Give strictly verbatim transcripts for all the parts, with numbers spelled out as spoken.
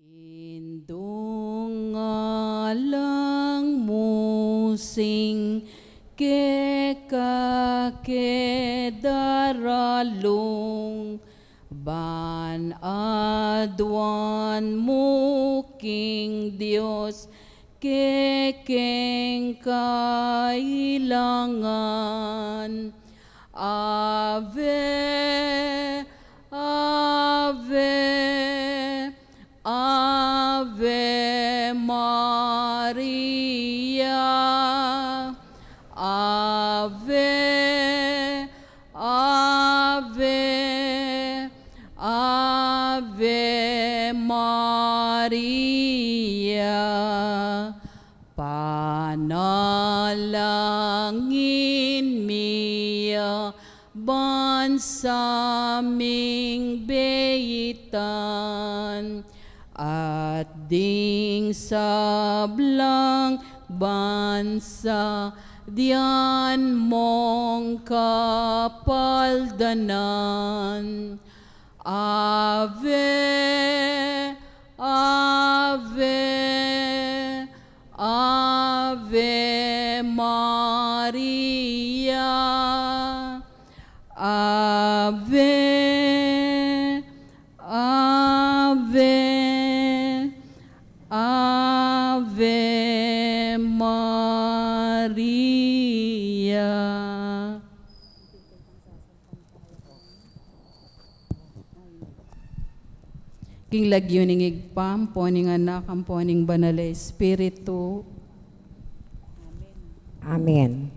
Indung alang mu sing keka ke daralung, ban aduan mu king Dios kekeng kailangan. Ave, Ave, Ave Maria. Ave, Ave, Ave Maria. Panalangin mi ya bansa ming beitan, at ding sablang bansa dian mong kapaldanan. Ave, Ave, Ave Maria. Ave, Ave, Ave Maria. King lagyu ning Ibpa, ampo ning Anak, ampo ning Banal a Espiritu. Amen.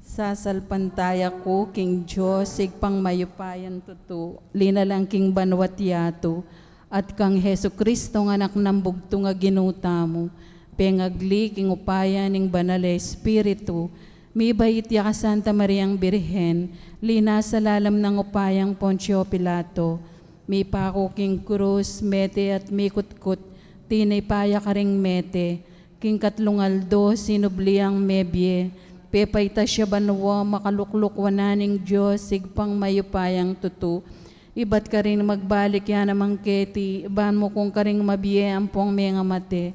Sasalpantaya ku king Dios, Ibpang mayupayang tutu, linalang king banua't yatu, at kang Jesucristong Anak nang bugtung a Ginu tamu, pengagli king upaya ning Banal a Espiritu, mibait ya ka Santa Mariang Birhen, linasa lalam nang upayang Poncio Pilato, mipaku king krus, mete at mikutkut, tinipa ya karing mete, king katlung aldo sinubli yang mebie, pepaitas ya banua, makalukluk wanan ning Dios, Ibpang mayupayang tutu, ibat karin magbalik ya naman keti, ban mukung karing mabie ampong mengamate.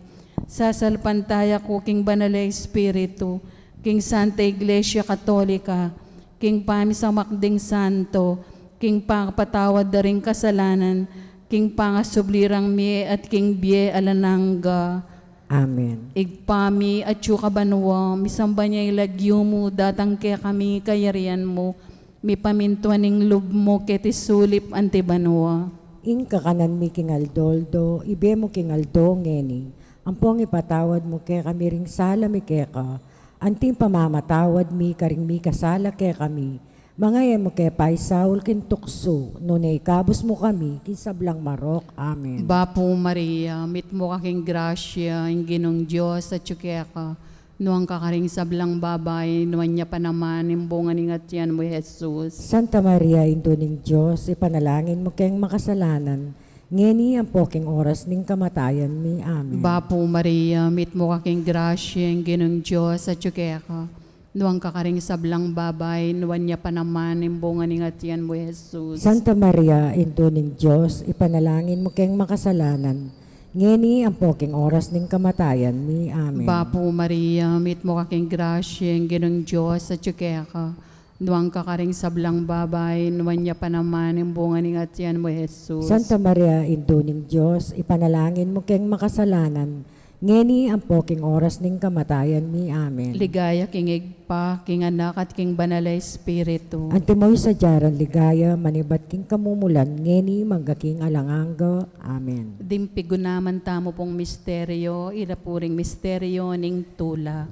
Sasalpantaya ku king Banal a Espiritu, king Santa Iglesia Katolika, king pamisamak ding santo, king pakapatawad da ring kasalanan, king pangasubli rang mie at king bie alang angga. Amen. Ibpa mi, atsu ka banua, misamban ya ing lagyu mu, datang kekami ing kayarian mu, mipamintuan ing lub mu keti sulip anti banua. Ing kakanan mi king aldo-aldo, ibie mu king aldo ngeni. Ampong ipatawad mu kekami ring sala mi keka, anti ing pamamatawad mi karing mikasala kekami. Manga e mu ke paisaul king tuksu, nune ikabus mu kami king sablang marok. Amen. Bapu Maria, mitmu ka king grasya, ing Ginung Dios atsu keka. Nuan ka karing sablang babai, nuan ya pa naman ing bunga ning atian mu, Jesus. Santa Maria, Indu ning Dios, ipanalangin mu keng makasalanan, ngeni ampo king oras ning kamatayan mi. Amen. Bapu Maria, mitmu ka king grasya, ing Ginung Dios atsu keka. Nuan ka karing sablang babai, nuan ya pa naman ing bunga ning atian mu, Jesus. Santa Maria, Indu ning Dios, ipanalangin mu keng makasalanan, ngeni ampo king oras ning kamatayan mi. Amen. Bapu Maria, mitmu ka king grasya, ing Ginung Dios atsu keka. Nuan ka karing sablang babai, nuan ya pa naman ing bunga ning atian mu, Jesus. Santa Maria, Indu ning Dios, ipanalangin mu keng makasalanan, ngeni ampo king oras ning kamatayan mi. Amen. Ligaya king Ibpa, king Anak, at king Banal a Espiritu. Antimo ing sadya rang ligaya, manibat king kamumulan, ngeni, mangga king alang angga. Amen. Ding pigunaman tamu pung misteryo, ila pu ring misteryo ning tula.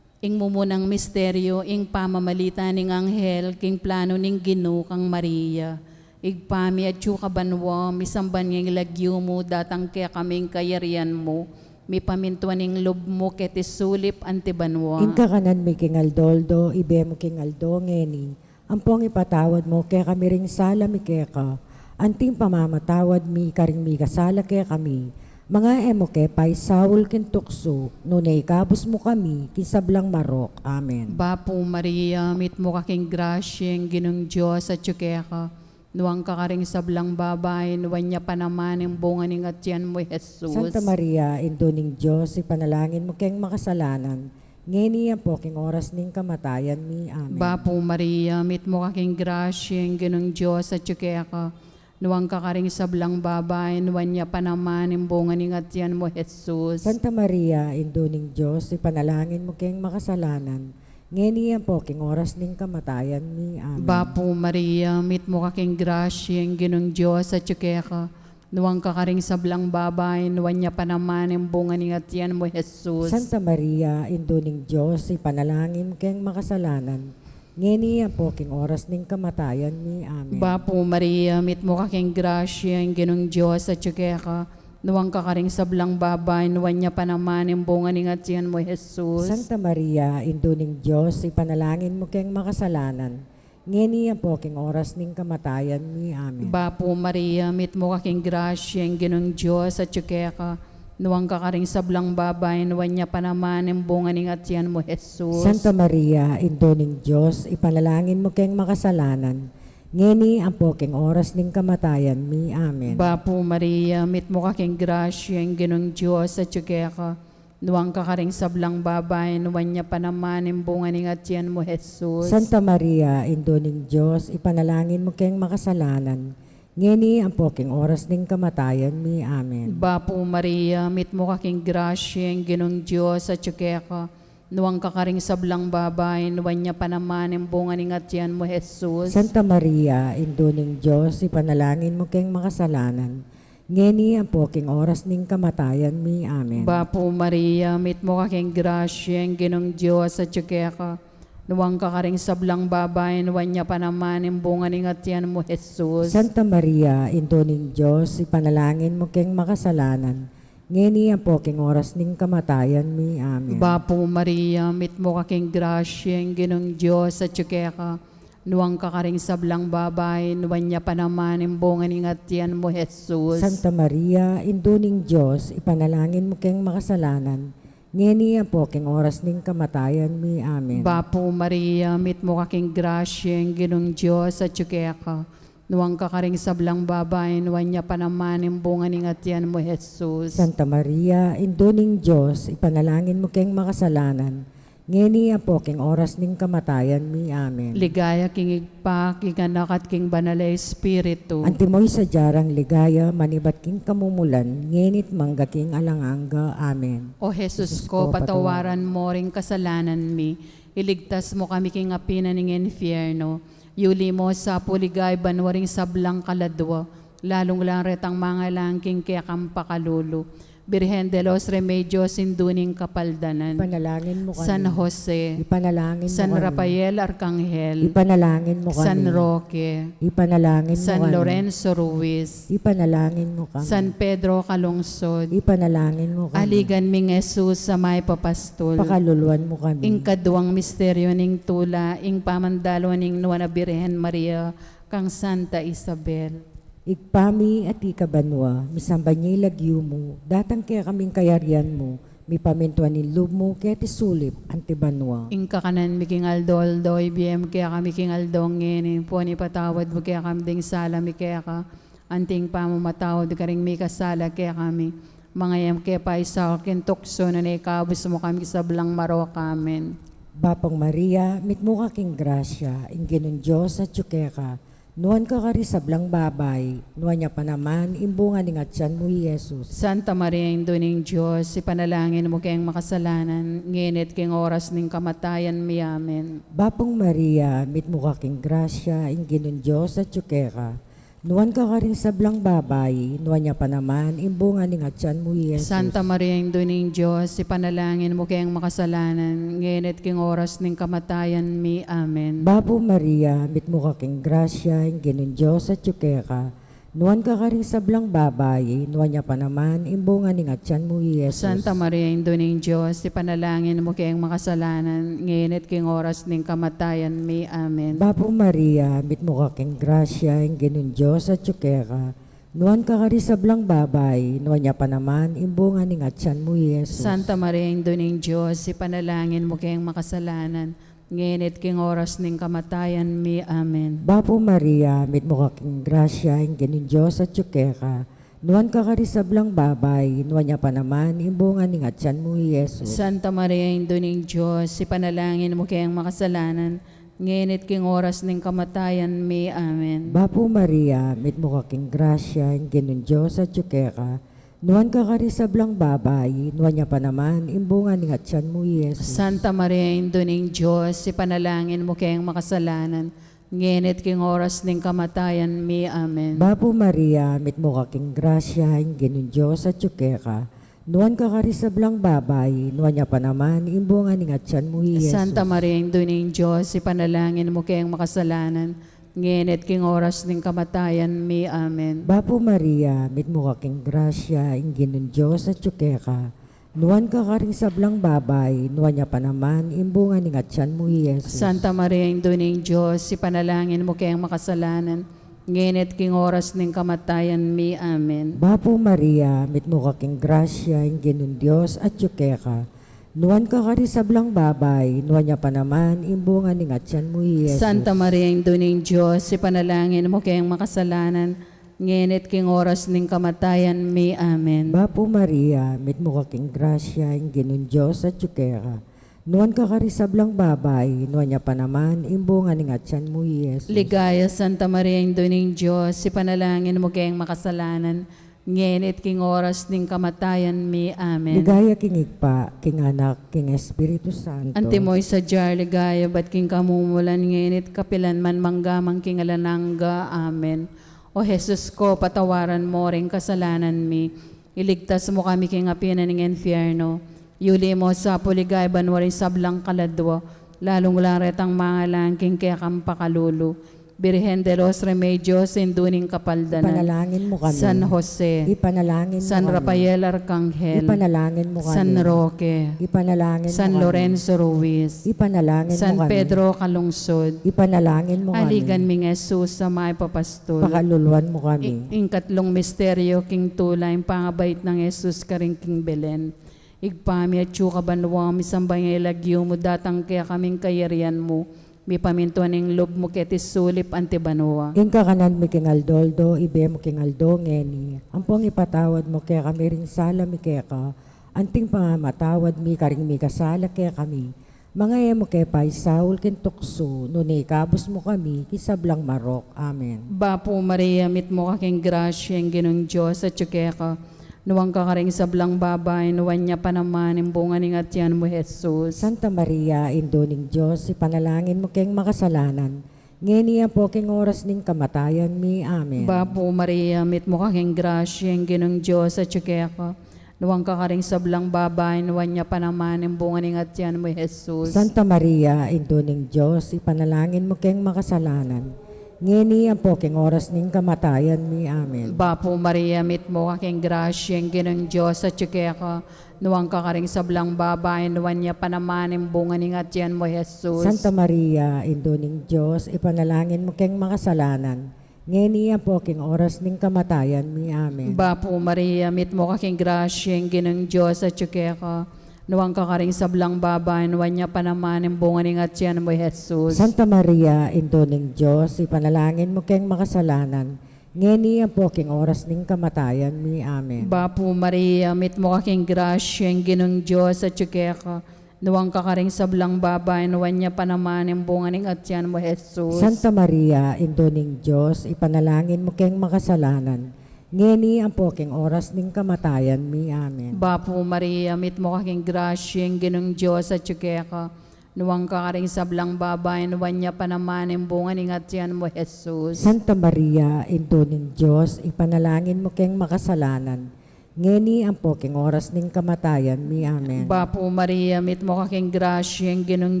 Ing mumunang misteryo, ing pamamalita ning anghel king planu ning Ginu kang Maria. Ibpa mi, atsu ka banua, misamban ya ing lagyu mu, datang kekami ing kayarian mu, mipamintuan ing lub mu keti sulip anti banua. Ing kakanan mi king aldo-aldo, ibie mu king aldo ngeni. Ampong ipatawad mu kekami ring sala mi keka, anti ing pamamatawad mi karing mikasala kekami. Manga e mu ke paisaul king tuksu, nune ikabus mu kami king sablang marok. Amen. Bapu Maria, mitmu ka king grasya, ing Ginung Dios atsu keka. Nuan ka karing sablang babai, nuan ya pa naman ing bunga ning atian mu, Jesus. Santa Maria, Indu ning Dios, ipanalangin mu keng makasalanan, ngeni ampo king oras ning kamatayan mi. Amen. Bapu Maria, mitmu ka king grasya, ing Ginung Dios atyu keka. Nuan ka karing sablang babai, nuan ya pa naman ing bunga ning atian mu, Jesus. Santa Maria, Indu ning Dios, ipanalangin mu keng makasalanan, ngeni ampo king oras ning kamatayan mi. Amen. Bapu Maria, mitmu ka king grasya, ing Ginung Dios atyu keka. Nuan ka karing sablang babai, nuan ya pa naman ing bunga ning atian mu, Jesus. Santa Maria, Indu ning Dios, ipanalangin mu keng makasalanan, ngeni ampo king oras ning kamatayan mi. Amen. Bapu Maria, mitmu ka king grasya, ing Ginung Dios atyu keka. Nuan ka karing sablang babai, nuan ya pa naman ing bunga ning atian mu, Jesus. Santa Maria, Indu ning Dios, ipanalangin mu keng makasalanan, ngeni ampo king oras ning kamatayan mi. Amen. Bapu Maria, mitmu ka king grasya, ing Ginung Dios atyu keka. Nuan ka karing sablang babai, nuan ya pa naman ing bunga ning atian mu, Jesus. Santa Maria, Indu ning Dios, ipanalangin mu keng makasalanan, ngeni ampo king oras ning kamatayan mi. Amen. Bapu Maria, mitmu ka king grasya, ing Ginung Dios atyu keka. Nuan ka karing sablang babai, nuan ya pa naman ing bunga ning atian mu, Jesus. Santa Maria, Indu ning Dios, ipanalangin mu keng makasalanan, ngeni ampo king oras ning kamatayan mi. Amen. Bapu Maria, mitmu ka king grasya, ing Ginung Dios atyu keka. Nuan ka karing sablang babai, nuan ya pa naman ing bunga ning atian mu, Jesus. Santa Maria, Indu ning Dios, ipanalangin mu keng makasalanan, ngeni ampo king oras ning kamatayan mi. Amen. Bapu Maria, mitmu ka king grasya, ing Ginung Dios atyu keka. Nuan ka karing sablang babai, nuan ya pa naman ing bunga ning atian mu, Jesus. Santa Maria, Indu ning Dios, ipanalangin mu keng makasalanan, ngeni ampo king oras ning kamatayan mi. Amen. Bapu Maria, mitmu ka king grasya, ing Ginung Dios atyu keka. Nuan ka karing sablang babai, nuan ya pa naman ing bunga ning atian mu, Jesus. Santa Maria, Indu ning Dios, ipanalangin mu keng makasalanan, ngeni ampo king oras ning kamatayan mi. Amen. Bapu Maria, mitmu ka king grasya, ing Ginung Dios atyu keka. Nuan ka karing sablang babai, nuan ya pa naman ing bunga ning atian mu, Jesus. Santa Maria, Indu ning Dios, ipanalangin mu keng makasalanan, ngeni ampo king oras ning kamatayan mi. Amen. Ligaya king Ibpa, king Anak, at king Banal a Espiritu. Antimo ing sadya rang ligaya, manibat king kamumulan, ngeni't mangga king alang angga. Amen. O Jesus ko, patawaran mo ring kasalanan mi, iligtas mo kami king api na ning infierno, yuli mo sa pu ligaya banua ring sablang kaladua, lalung-lalu retang mangailangan king kekang pakalulu. Birhen de los Remedios, Indu ning Kapaldanan. Ipanalangin mu kami. San Jose. Ipanalangin mu kami. San Rafael Arkanghel. Ipanalangin mu kami. San Roque. Ipanalangin mu kami. San Lorenzo Ruiz. Ipanalangin mu kami. San Pedro Calungsod. Ipanalangin mu kami. Aligan ming Jesus a mayap a pastul. Pakaluluan mu kami. Ing kaduang misteryo ning tula, ing pamandalu ning Nuan a Birhen Maria kang Santa Isabel. Ibpa mi, atiu ka banua, misamban ya ing lagyu mu, datang kekami ing kayarian mu, mipamintuan ing lub mu keti sulip anti banua. Ing kakanan mi king aldo-aldo ibie mu kekami king aldo ngeni, ampon ipatawad mu kekami ding sala mi keka, anti ing pamamatawad mi karing mikasala kekami. Manga e mu ke paisaul king tuksu, nune ikabus mu kami king sablang marok. Amen. Bapang Maria, mitmu ka king grasya, ing Ginung Dios atyu keka, nuan ka karing sablang babai, nuan ya pa naman ing bunga ning atian mu, i Jesus. Santa Maria, Indu ning Dios, ipanalangin mu keng makasalanan, ngeni at king oras ning kamatayan mi. Amen. Bapang Maria, mitmu ka king grasya, ing Ginung Dios atyu keka, nuan ka karing sablang babai, nuan ya pa naman ing bunga ning atian mu, i Jesus. Santa Maria, Indu ning Dios, ipanalangin mu keng makasalanan, ngeni at king oras ning kamatayan mi. Amen. Bapu Maria, mitmu ka king grasya, ing Ginung Dios atyu keka, nuan ka karing sablang babai, nuan ya pa naman ing bunga ning atian mu, i Jesus. Santa Maria, Indu ning Dios, ipanalangin mu keng makasalanan, ngeni at king oras ning kamatayan mi. Amen. Bapu Maria, mitmu ka king grasya, ing Ginung Dios atyu keka, nuan ka karing sablang babai, nuan ya pa naman ing bunga ning atian mu, i Jesus. Santa Maria, Indu ning Dios, ipanalangin mu keng makasalanan, ngeni at king oras ning kamatayan mi. Amen. Bapu Maria, mitmu ka king grasya, ing Ginung Dios atyu keka, nuan ka karing sablang babai, nuan ya pa naman ing bunga ning atyan mu, i Jesus. Santa Maria, Indu ning Dios, ipanalangin mu keng makasalanan, ngeni at king oras ning kamatayan mi. Amen. Bapu Maria, mitmu ka king grasya, ing Ginung Dios atyu keka, nuan ka karing sablang babai, nuan ya pa naman ing bunga ning atyan mu, i Jesus. Santa Maria, Indu ning Dios, ipanalangin mu keng makasalanan, ngeni at king oras ning kamatayan mi. Amen. Bapu Maria, mitmu ka king grasya, ing Ginung Dios atyu keka, nuan ka karing sablang babai, nuan ya pa naman ing bunga ning atyan mu, i Jesus. Santa Maria, Indu ning Dios, ipanalangin mu keng makasalanan, ngeni at king oras ning kamatayan mi. Amen. Bapu Maria, mitmu ka king grasya, ing Ginung Dios atyu keka, nuan ka karing sablang babai, nuan ya pa naman ing bunga ning atyan mu, i Jesus. Santa Maria, Indu ning Dios, ipanalangin mu keng makasalanan, ngeni at king oras ning kamatayan mi. Amen. Bapu Maria, mitmu ka king grasya, ing Ginung Dios atyu keka, nuan ka karing sablang babai, nuan ya pa naman ing bunga ning atyan mu, i Jesus. Santa Maria, Indu ning Dios, ipanalangin mu keng makasalanan, ngeni at king oras ning kamatayan mi. Amen. Bapu Maria, mitmu ka king grasya, ing Ginung Dios atyu keka, nuan ka karing sablang babai, nuan ya pa naman ing bunga ning atyan mu, i Jesus. Ligaya, Santa Maria, Indu ning Dios, ipanalangin mu keng makasalanan, ngeni at king oras ning kamatayan mi. Amen. Ligaya king Ibpa, king Anak, king Espiritu Santo. Antimo ing sadya a ligaya ibat king kamumulan, ngeni at kapilan man, mangga man king alang angga. Amen. O Jesus ko, patawaran mu ring kasalanan mi, iligtas mu kami king api na ning infierno, yuli mu sa pu king banua ring sablang kaladua, lalung-lalu retang mangailangan king kekang pakalulu. Birhen de los Remedios, Indu ning Kapaldanan. Ipanalangin mu kami. San Jose. Ipanalangin mu kami. San Rafael Arkanghel. Ipanalangin mu kami. San Roque. Ipanalangin mu kami. San Lorenzo Ruiz. Ipanalangin mu kami. San Pedro Calungsod. Ipanalangin mu kami. Aligan ming Jesus a mayap a pastul. Pakaluluan mu kami. I-, ing katlung misteryo king tula, ing pangabait nang Jesus karin king Belen. Ibpa mi, atsu ka banua, misamban ya ing lagyu mu, datang kekami ing kayarian mu, mipamintuan ing lub mu keti sulip anti banua. Ing kakanan mi king aldo-aldo, ibie mu king aldo ngeni. Ampong ipatawad mu kekami ring sala mi keka, anting pamamatawad mi karing mikasala kekami. Manga e mu ke paisaul king tuksu, nune ikabus mu kami king sablang marok. Amen. Bapu Maria, mitmu ka king grasya, ing Ginung Dios atyu keka, nuan ka karing sablang babai, nuan ya pa naman ing bunga ning atian mu, Jesus. Santa Maria, Indu ning Dios, ipanalangin mu keng makasalanan, ngeni ampo king oras ning kamatayan mi. Amen. Bapu Maria, mitmu ka king grasya, ing Ginung Dios atyu keka, nuan ka karing sablang babai, nuan ya pa naman ing bunga ning atian mu, Jesus. Santa Maria, Indu ning Dios, ipanalangin mu keng makasalanan, ngeni ampo king oras ning kamatayan mi. Amen. Bapu Maria, mitmu ka king grasya, ing Ginung Dios atyu keka, nuan ka karing sablang babai, nuan ya pa naman ing bunga ning atian mu, Jesus. Santa Maria, Indu ning Dios, ipanalangin mu keng makasalanan, ngeni ampo king oras ning kamatayan mi. Amen. Bapu Maria, mitmu ka king grasya, ing Ginung Dios atyu keka, nuan ka karing sablang babai, nuan ya pa naman ing bunga ning atian mu, Jesus. Santa Maria, Indu ning Dios, ipanalangin mu keng makasalanan, ngeni ampo king oras ning kamatayan mi. Amen. Bapu Maria, mitmu ka king grasya, ing Ginung Dios atyu keka, nuan ka karing sablang babai, nuan ya pa naman ing bunga ning atian mu, Jesus. Santa Maria, Indu ning Dios, ipanalangin mu keng makasalanan, ngeni ampo king oras ning kamatayan mi. Amen. Bapu Maria, mitmu ka king grasya, ing Ginung Dios atyu keka, nuan ka karing sablang babai, nuan ya pa naman ing bunga ning atian mu, Jesus. Santa Maria, Indu ning Dios, ipanalangin mu keng makasalanan, ngeni ampo king oras ning kamatayan mi. Amen. Bapu Maria, mitmu ka king grasya, ing Ginung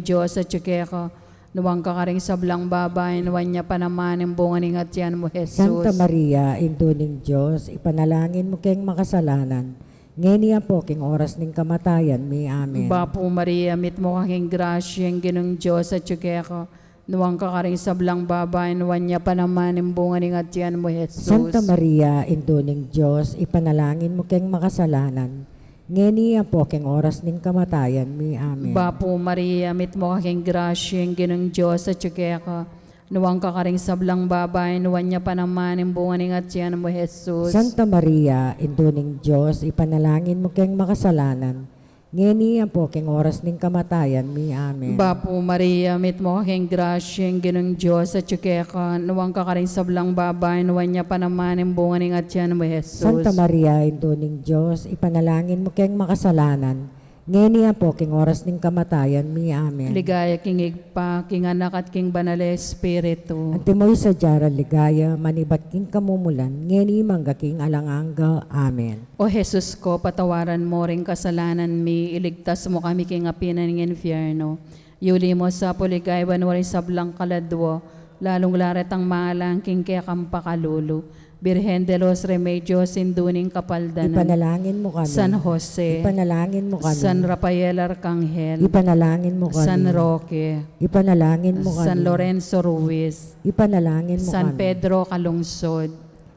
Dios atyu keka, nuan ka karing sablang babai, nuan ya pa naman ing bunga ning atian mu, Jesus. Santa Maria, Indu ning Dios, ipanalangin mu keng makasalanan, ngeni ampo king oras ning kamatayan mi. Amen. Bapu Maria, mitmu ka king grasya, ing Ginung Dios atyu keka, nuan ka karing sablang babai, nuan ya pa naman ing bunga ning atian mu, Jesus. Santa Maria, Indu ning Dios, ipanalangin mu keng makasalanan, ngeni ampo king oras ning kamatayan mi. Amen. Bapu Maria, mitmu ka king grasya, ing Ginung Dios atyu keka. Nuan ka karing sablang babai, nuan ya pa naman ing bunga ning atian mu, Jesus. Santa Maria, Indu ning Dios, ipanalangin mu keng makasalanan, ngeni ampo king oras ning kamatayan mi. Amen. Bapu Maria, mitmu ka king grasya, ing Ginung Dios atyu keka. Nuan ka karing sablang babai, nuan ya pa naman ing bunga ning atian mu, Jesus. Santa Maria, Indu ning Dios, ipanalangin mu keng makasalanan, ngeni ampo king oras ning kamatayan mi. Amen. Ligaya king Ibpa, king Anak, at king Banal a Espiritu. Antimo ing sadya rang ligaya, manibat king kamumulan, ngeni mangga king alang angga. Amen. O Jesus ko, patawaran mo ring kasalanan mi, iligtas mo kami king api ning infierno, yuli mo sa pu king banua ring sablang kaladua, lalung-lala retang mangalang king kekang pakalulu. Birhen de los Remedios, Indu ning Kapaldanan. Ipanalangin mu kami. San Jose. Ipanalangin mu kami. San Rafael Arcangel. Ipanalangin mu kami. San Roque. Ipanalangin mu kami. San Lorenzo Ruiz. Ipanalangin mu kami. San Pedro Calungsod.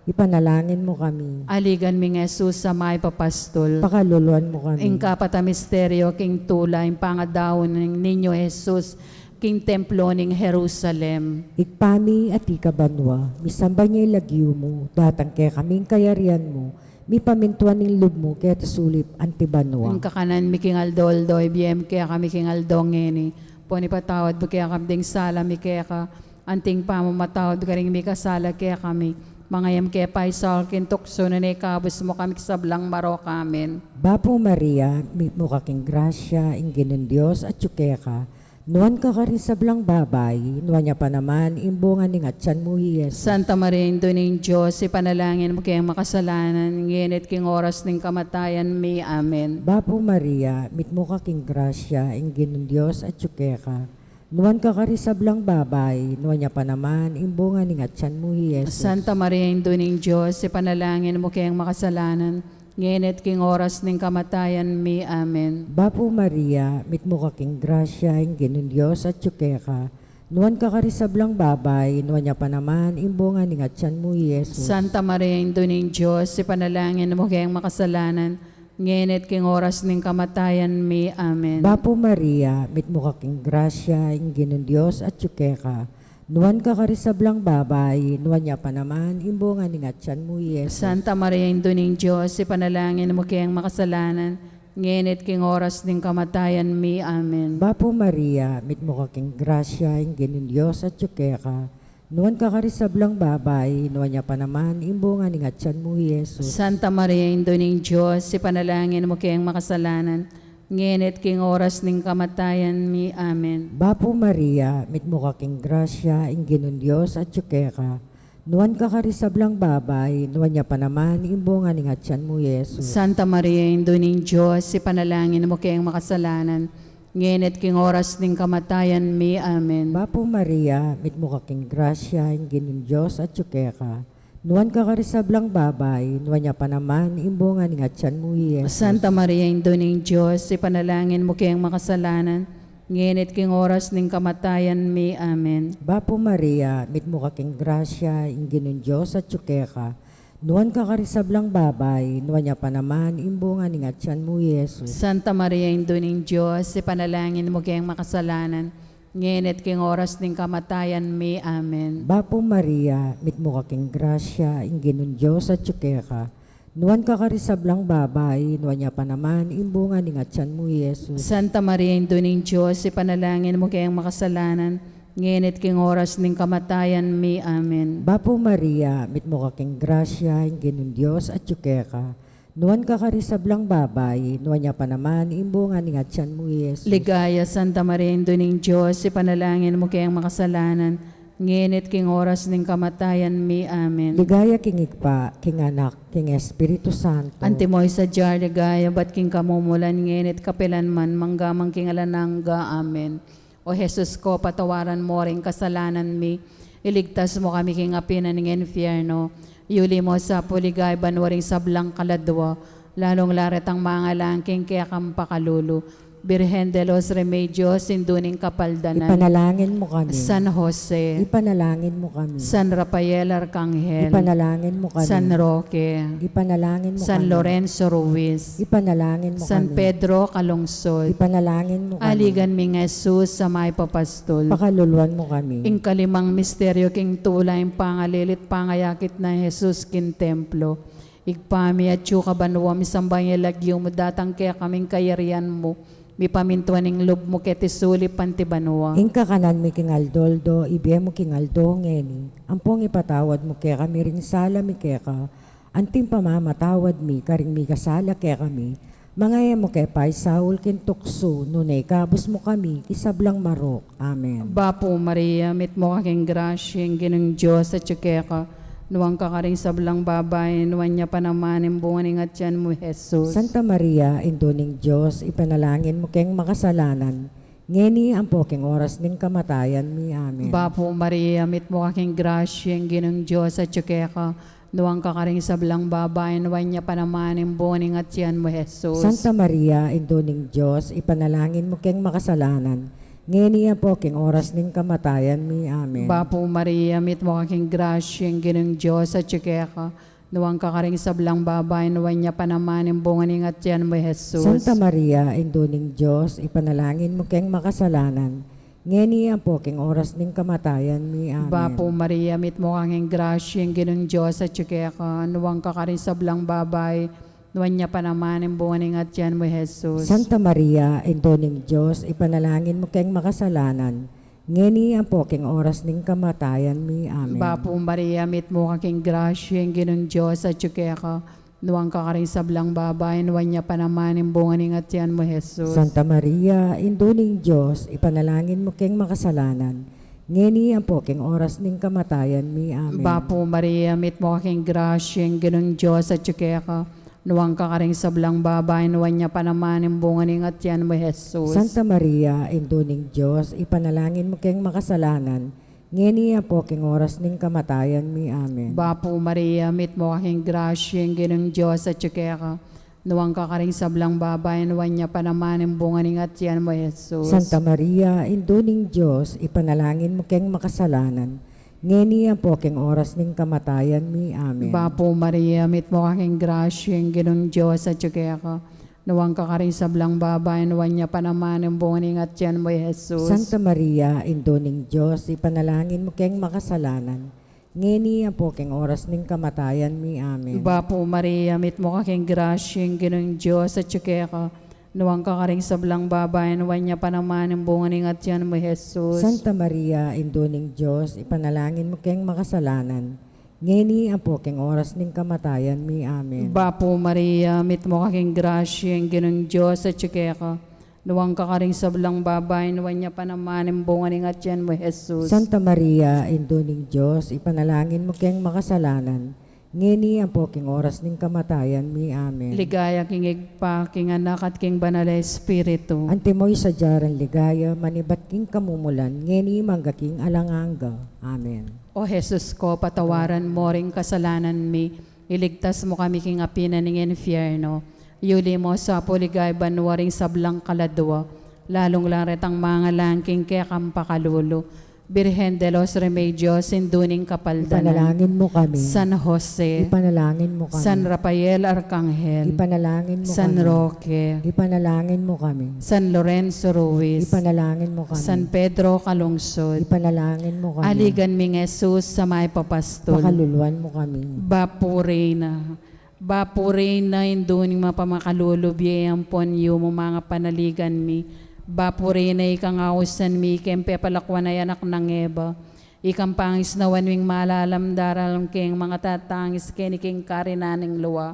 Ipanalangin mu kami. Aligan ming Jesus a mayap a pastul. Pakaluluan mu kami. Ing kapat a misteryo king tula, ing pangadaun ning Niño Jesus king templo ning Jerusalem. Ibpa mi, atiu ka banua, misamban ya ing lagyu mu, datang kekami ing kayarian mu, mipamintuan ing lub mu keti sulip anti banua. Ing kakanan mi king aldo-aldo ibie mu kekami king aldo ngeni. Ampon ipatawad mu kekami ding sala mi keka, anti ing pamamatawad mi karing mikasala kekami. Manga e mu ke paisaul king tuksu, nune ikabus mu kami king sablang marok. Amen. Bapu Maria, mitmu ka king grasya, ing Ginung Dios atyu keka. Nuan ka karing sablang babai, nuan ya pa naman ing bunga ning atian mu, i Jesus. Santa Maria, Indu ning Dios, ipanalangin mu keng makasalanan, ngeni at king oras ning kamatayan mi. Amen. Bapu Maria, mitmu ka king grasya, ing Ginung Dios atyu keka. Nuan ka karing sablang babai, nuan ya pa naman ing bunga ning atian mu, i Jesus. Santa Maria, Indu ning Dios, ipanalangin mu keng makasalanan, ngeni at king oras ning kamatayan mi. Amen. Bapu Maria, mitmu ka king grasya, ing Ginung Dios atyu keka. Nuan ka karing sablang babai, nuan ya pa naman ing bunga ning atian mu, i Jesus. Santa Maria, Indu ning Dios, ipanalangin mu keng makasalanan, ngeni at king oras ning kamatayan mi. Amen. Bapu Maria, mitmu ka king grasya, ing Ginung Dios atyu keka. Nuan ka karing sablang babai, nuan ya pa naman ing bunga ning atian mu, i Jesus. Santa Maria, Indu ning Dios, ipanalangin mu keng makasalanan, ngeni at king oras ning kamatayan mi. Amen. Bapu Maria, mitmu ka king grasya, ing Ginung Dios atyu keka. Nuan ka karing sablang babai, nuan ya pa naman ing bunga ning atian mu, i Jesus. Santa Maria, Indu ning Dios, ipanalangin mu keng makasalanan, ngeni at king oras ning kamatayan mi. Amen. Bapu Maria, mitmu ka king grasya, ing Ginung Dios atyu keka. Nuan ka karing sablang babai, nuan ya pa naman ing bunga ning atian mu, i Jesus. Santa Maria, Indu ning Dios, ipanalangin mu keng makasalanan, ngeni at king oras ning kamatayan mi. Amen. Bapu Maria, mitmu ka king grasya, ing Ginung Dios atyu keka. Nuan ka karing sablang babai, nuan ya pa naman ing bunga ning atian mu, i Jesus. Santa Maria, Indu ning Dios, ipanalangin mu keng makasalanan, ngeni at king oras ning kamatayan mi. Amen. Bapu Maria, mitmu ka king grasya, ing Ginung Dios atyu keka. Nuan ka karing sablang babai, nuan ya pa naman ing bunga ning atian mu, i Jesus. Santa Maria, Indu ning Dios, ipanalangin mu keng makasalanan, ngeni at king oras ning kamatayan mi. Amen. Bapu Maria, mitmu ka king grasya, ing Ginung Dios atyu keka. Nuan ka karing sablang babai, nuan ya pa naman ing bunga ning atian mu, i Jesus. Santa Maria, Indu ning Dios, ipanalangin mu keng makasalanan, ngeni at king oras ning kamatayan mi. Amen. Bapu Maria, mitmu ka king grasya, ing Ginung Dios atyu keka. Nuan ka karing sablang babai, nuan ya pa naman ing bunga ning atian mu, i Jesus. Ligaya, Santa Maria, Indu ning Dios, ipanalangin mu keng makasalanan, ngeni at king oras ning kamatayan mi. Amen. Ligaya king Ibpa, king Anak, king Espiritu Santo. Antimo ing sadya rang ligaya, ibat king kamumulan, ngeni at kapilan man, mangga man king alang angga. Amen. O Jesus ko, patawaran mo ring kasalanan mi, iligtas mo kami king api ning infierno, yuli mo sa pu king banua ring sablang kaladua, lalung-lala retang mangalang king kekang pakalulu. Birhen de los Remedios, Indu ning Kapaldanan. Ipanalangin mo kami. San Jose. Ipanalangin mo kami. San Rafael Arkanghel. Ipanalangin mo kami. San Roque. Ipanalangin mo San kami. Lorenzo Ruiz. Ipanalangin mo San kami. Pedro Calungsod. Ipanalangin mo kami. Aligan ming Jesus a mayap a pastul. Pakaluluan mo kami. Ing kalimang misteryo king tula, ing pangalilit pangayakit nang Jesus king templo. Ibpa mi, atsu ka banua, misamban ya ing lagyu mu, datang kekami ing kayarian mu, mipamintuan ing lub mu keti sulip anti banua. Ing kakanan mi king aldo-aldo, ibie mu king aldo ngeni. Ampong ipatawad mu kekami ring sala mi keka, anti ing pamamatawad mi karing mikasala kekami. Manga e mu ke paisaul king tuksu, nune ikabus mu kami king sablang marok. Amen. Bapu Maria, mitmu ka king grasya, ing Ginung Dios atyu keka, nuan ka karing sablang babai, nuan ya pa naman ing bunga ning atian mu, Jesus. Santa Maria, Indu ning Dios, ipanalangin mu keng makasalanan, ngeni ampo king oras ning kamatayan mi. Amen. Bapu Maria, mitmu ka king grasya, ing Ginung Dios atyu keka, nuan ka karing sablang babai, nuan ya pa naman ing bunga ning atian mu, Jesus. Santa Maria, Indu ning Dios, ipanalangin mu keng makasalanan, ngeni ampo king oras ning kamatayan mi. Amen. Bapu Maria, mitmu ka king grasya, ing Ginung Dios atyu keka, nuan ka karing sablang babai, nuan ya pa naman ing bunga ning atian mu, Jesus. Santa Maria, Indu ning Dios, ipanalangin mu keng makasalanan, ngeni ampo king oras ning kamatayan mi. Amen. Bapu Maria, mitmu ka king grasya, ing Ginung Dios atyu keka, nuan ka karing sablang babai, nuan ya pa naman ing bunga ning atian mu, Jesus. Santa Maria, Indu ning Dios, ipanalangin mu keng makasalanan, ngeni ampo king oras ning kamatayan mi. Amen. Bapu Maria, mitmu ka king grasya, ing Ginung Dios atyu keka, nuan ka karing sablang babai, nuan ya pa naman ing bunga ning atian mu, Jesus. Santa Maria, Indu ning Dios, ipanalangin mu keng makasalanan, ngeni ampo king oras ning kamatayan mi. Amen. Bapu Maria, mitmu ka king grasya, ing Ginung Dios atyu keka, nuan ka karing sablang babai, nuan ya pa naman ing bunga ning atian mu, Jesus. Santa Maria, Indu ning Dios, ipanalangin mu keng makasalanan, ngeni ampo king oras ning kamatayan mi. Amen. Bapu Maria, mitmu ka king grasya, ing Ginung Dios atyu keka, nuan ka karing sablang babai, nuan ya pa naman ing bunga ning atian mu, Jesus. Santa Maria, Indu ning Dios, ipanalangin mu keng makasalanan, ngeni ampo king oras ning kamatayan mi. Amen. Bapu Maria, mitmu ka king grasya, ing Ginung Dios atyu keka, nuan ka karing sablang babai, nuan ya pa naman ing bunga ning atian mu, Jesus. Santa Maria, Indu ning Dios, ipanalangin mu keng makasalanan, ngeni ampo king oras ning kamatayan mi. Amen. Bapu Maria, mitmu ka king grasya, ing Ginung Dios atyu keka, nuan ka karing sablang babai, nuan ya pa naman ing bunga ning atian mu, Jesus. Santa Maria, Indu ning Dios, ipanalangin mu keng makasalanan, ngeni ampo king oras ning kamatayan mi. Amen. Bapu Maria, mitmu ka king grasya, ing Ginung Dios atyu keka, nuan ka karing sablang babai, nuan ya pa naman ing bunga ning atian mu, Jesus. Santa Maria, Indu ning Dios, ipanalangin mu keng makasalanan, ngeni ampo king oras ning kamatayan mi. Amen. Ligaya king Ibpa, king Anak, at king Banal a Espiritu. Antimo ing sadya rang ligaya, manibat king kamumulan, ngeni mangga king alang angga. Amen. O Jesus ko, patawaran mo ring kasalanan mi, iligtas mu kami king api na ning infierno, yuli mu sa pu king ligaya banua ring sablang kaladua, lalung-lalu retang mangalangking kekang pakalulu. Birhen de los Remedios, Indu ning Kapaldanan. Ipanalangin mo kami. San Jose. Ipanalangin mo kami. San Rafael Arkanghel. Ipanalangin mo San kami. Roque. Ipanalangin mo kami. San Lorenzo Ruiz. Ipanalangin mo kami. San Pedro Calungsod. Ipanalangin mo kami. Aligan ming Jesus a mayap a pastul. Pakaluluan mo kami. Bapu Reyna. Bapu Reyna, Indu ning mapamakalulu, bie ampon yumu, manga panaligan mi. Bapu Reyna, ikang ausan mi keng pepalakuan a anak nang Eva. Ikang pangisnawan ming malalam daralan keng mangatatangis keni king karinan ning lua.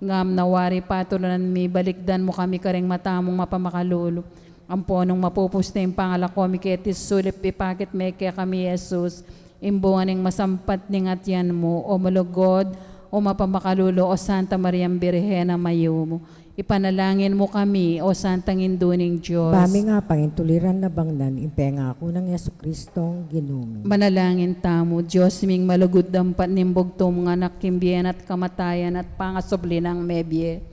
Ngam na wari patulunan mi, balikdan mu kami karing mata mung mapamakalulu. Ampo nung mapupus na ing pangalako mi keti sulip, ipakit me kekami i Jesus, ing bunga ning masampat ning atian mu. O malugud, o mapamakalulu, o Santa Mariang Birhen a mayumu, ipanalangin mu kami, o Santang Indu ning Dios. Ba ming apangintuliran na bangnan ing pengaku nang Jesucristong Ginu mi. Manalangin tamu. Dios ming malugud, dampat ning bugtung mung Anak king bie na at kamatayan at pangasubli nang mebie,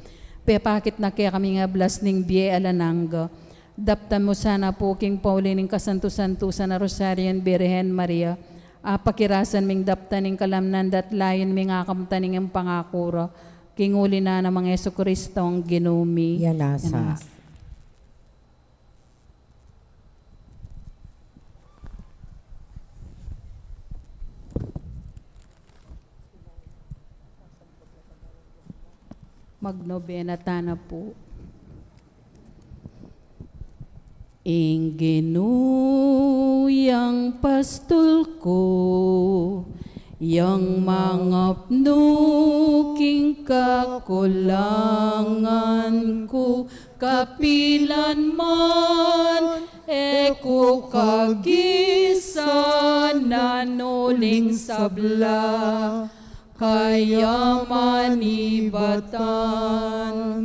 pepakit na kekami ing ablas ning bie alang angga. Daptan mu sana pu king pauli ning kasantu-santusan a Rosaryo ing Birhen Maria, apakirasan ming daptan ing kalamnan da at layun ming akamtan ing pangaku ra, king uli na nang Jesucristo a Ginu mi. Yan asa. Yan asa. Magnobena tana pu. Ing Ginu yang pastul ku, yang mangapnu king kakulangan ku, kapilan man e ku kagisanan uling sabla, kayaman ibatan.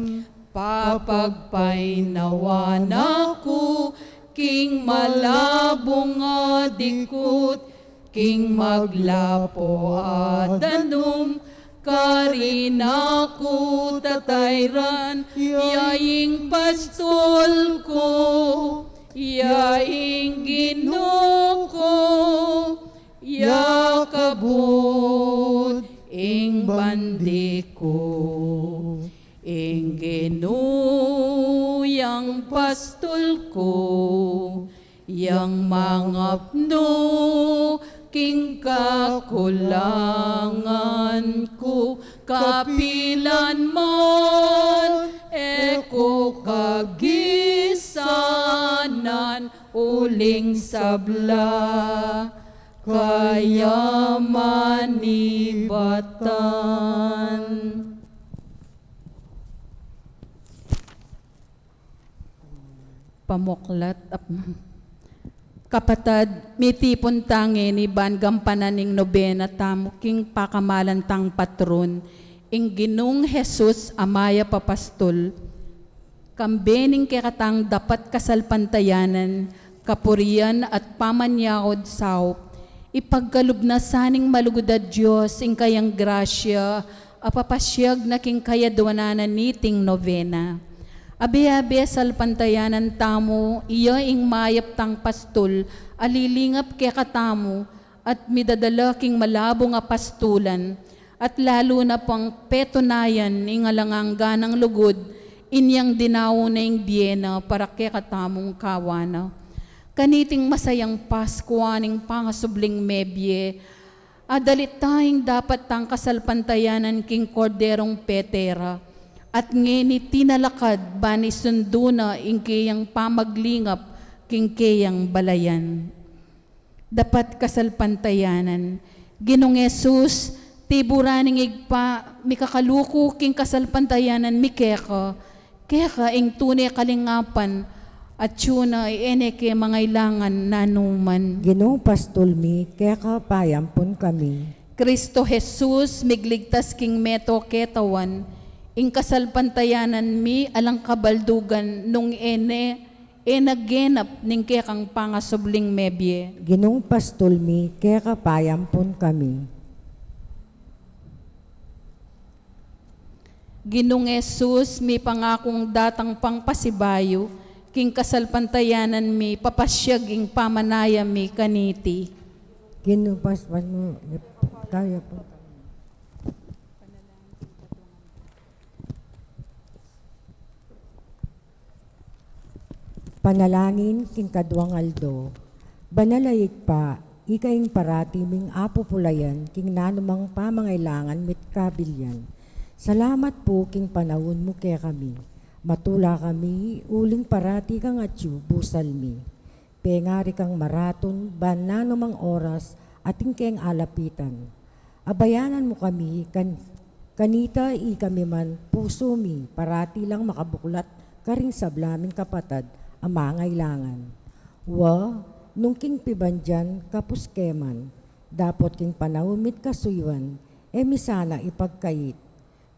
Papagpainawa na ku king malabung a dikut, king maglapo a danum, karin na ku tatayran, ya ing pastul ku, ya ing Ginu ku, ya kabud ing bandi ku. Ing Ginu yang pastul ku, yang mangapnu king kakulangan ku, kapilan man e ku kagisanan uling sabla, kayaman ibatan. Pamuklat. Ap-, kapatad, mitipun ta ngeni ban gampanan ing nobena tamu king pakamalan tang patron, ing Ginung Jesus a mayap a pastul. Kambe ning kekatang dapat kasalpantayanan, kapurian at pamanyaud saup, ipagkalub na sa ning malugud a Dios ing kayang grasya, a papasiag na king kayadwanan na niting nobena. Abe-abe salpantayanan tamu, iya ing mayap tang pastul, a lilingap kekatamu, at midadala king malabung a pastulan, at lalu na pang petunayan ing alang angga nang lugud, inyang dinau na ing bie na para kekatamung kawana. Kaniting masayang Paskua ning pangasubling mebie, adalita ing dapat tang kasalpantayanan king Korderong pete ra, at ngeni tinalakad ban isundu na ing keyang pamaglingap king keyang balayan. Dapat kasalpantayanan. Ginung Jesus, tiburan ning Ibpa, mikakaluku king kasalpantayanan mi keka, keka ing tune kalingapan, at tune e ne ke mangailangan nanuman. Ginung pastul mi, keka payampun kami. Cristo Jesus, migligtas king meto ketawan, ing kasalpantayanan mi alang kabaldugan nung e ne e na genap ning kekang pangasubling mebie. Ginung pastul mi, keka payampun kami. Ginung Jesus, mipangakung datang pang pasibayu, king kasalpantayanan mi, papasiag ing pamanaya mi kaniti. Ginung pastul mi, keka payampun kami. Panalangin king kaduang aldo. Banal a Ibpa, ika ing parati ming apupulayan king nanumang pamangailangan mi't kabilian. Salamat pu king panaun mu kekami. Matula kami uling parati kang atyu busal mi. Pengari kang maratun ban nanumang oras atin keng alapitan. Abayanan mu kami kan-, kanita ikami man pusu mi parati lang makabuklat karing sabla ming kapatad a mangailangan. Wa, nung king pibandian kapus ke man, dapot king panaun mi't kasuyuan, e mi sana ipagkait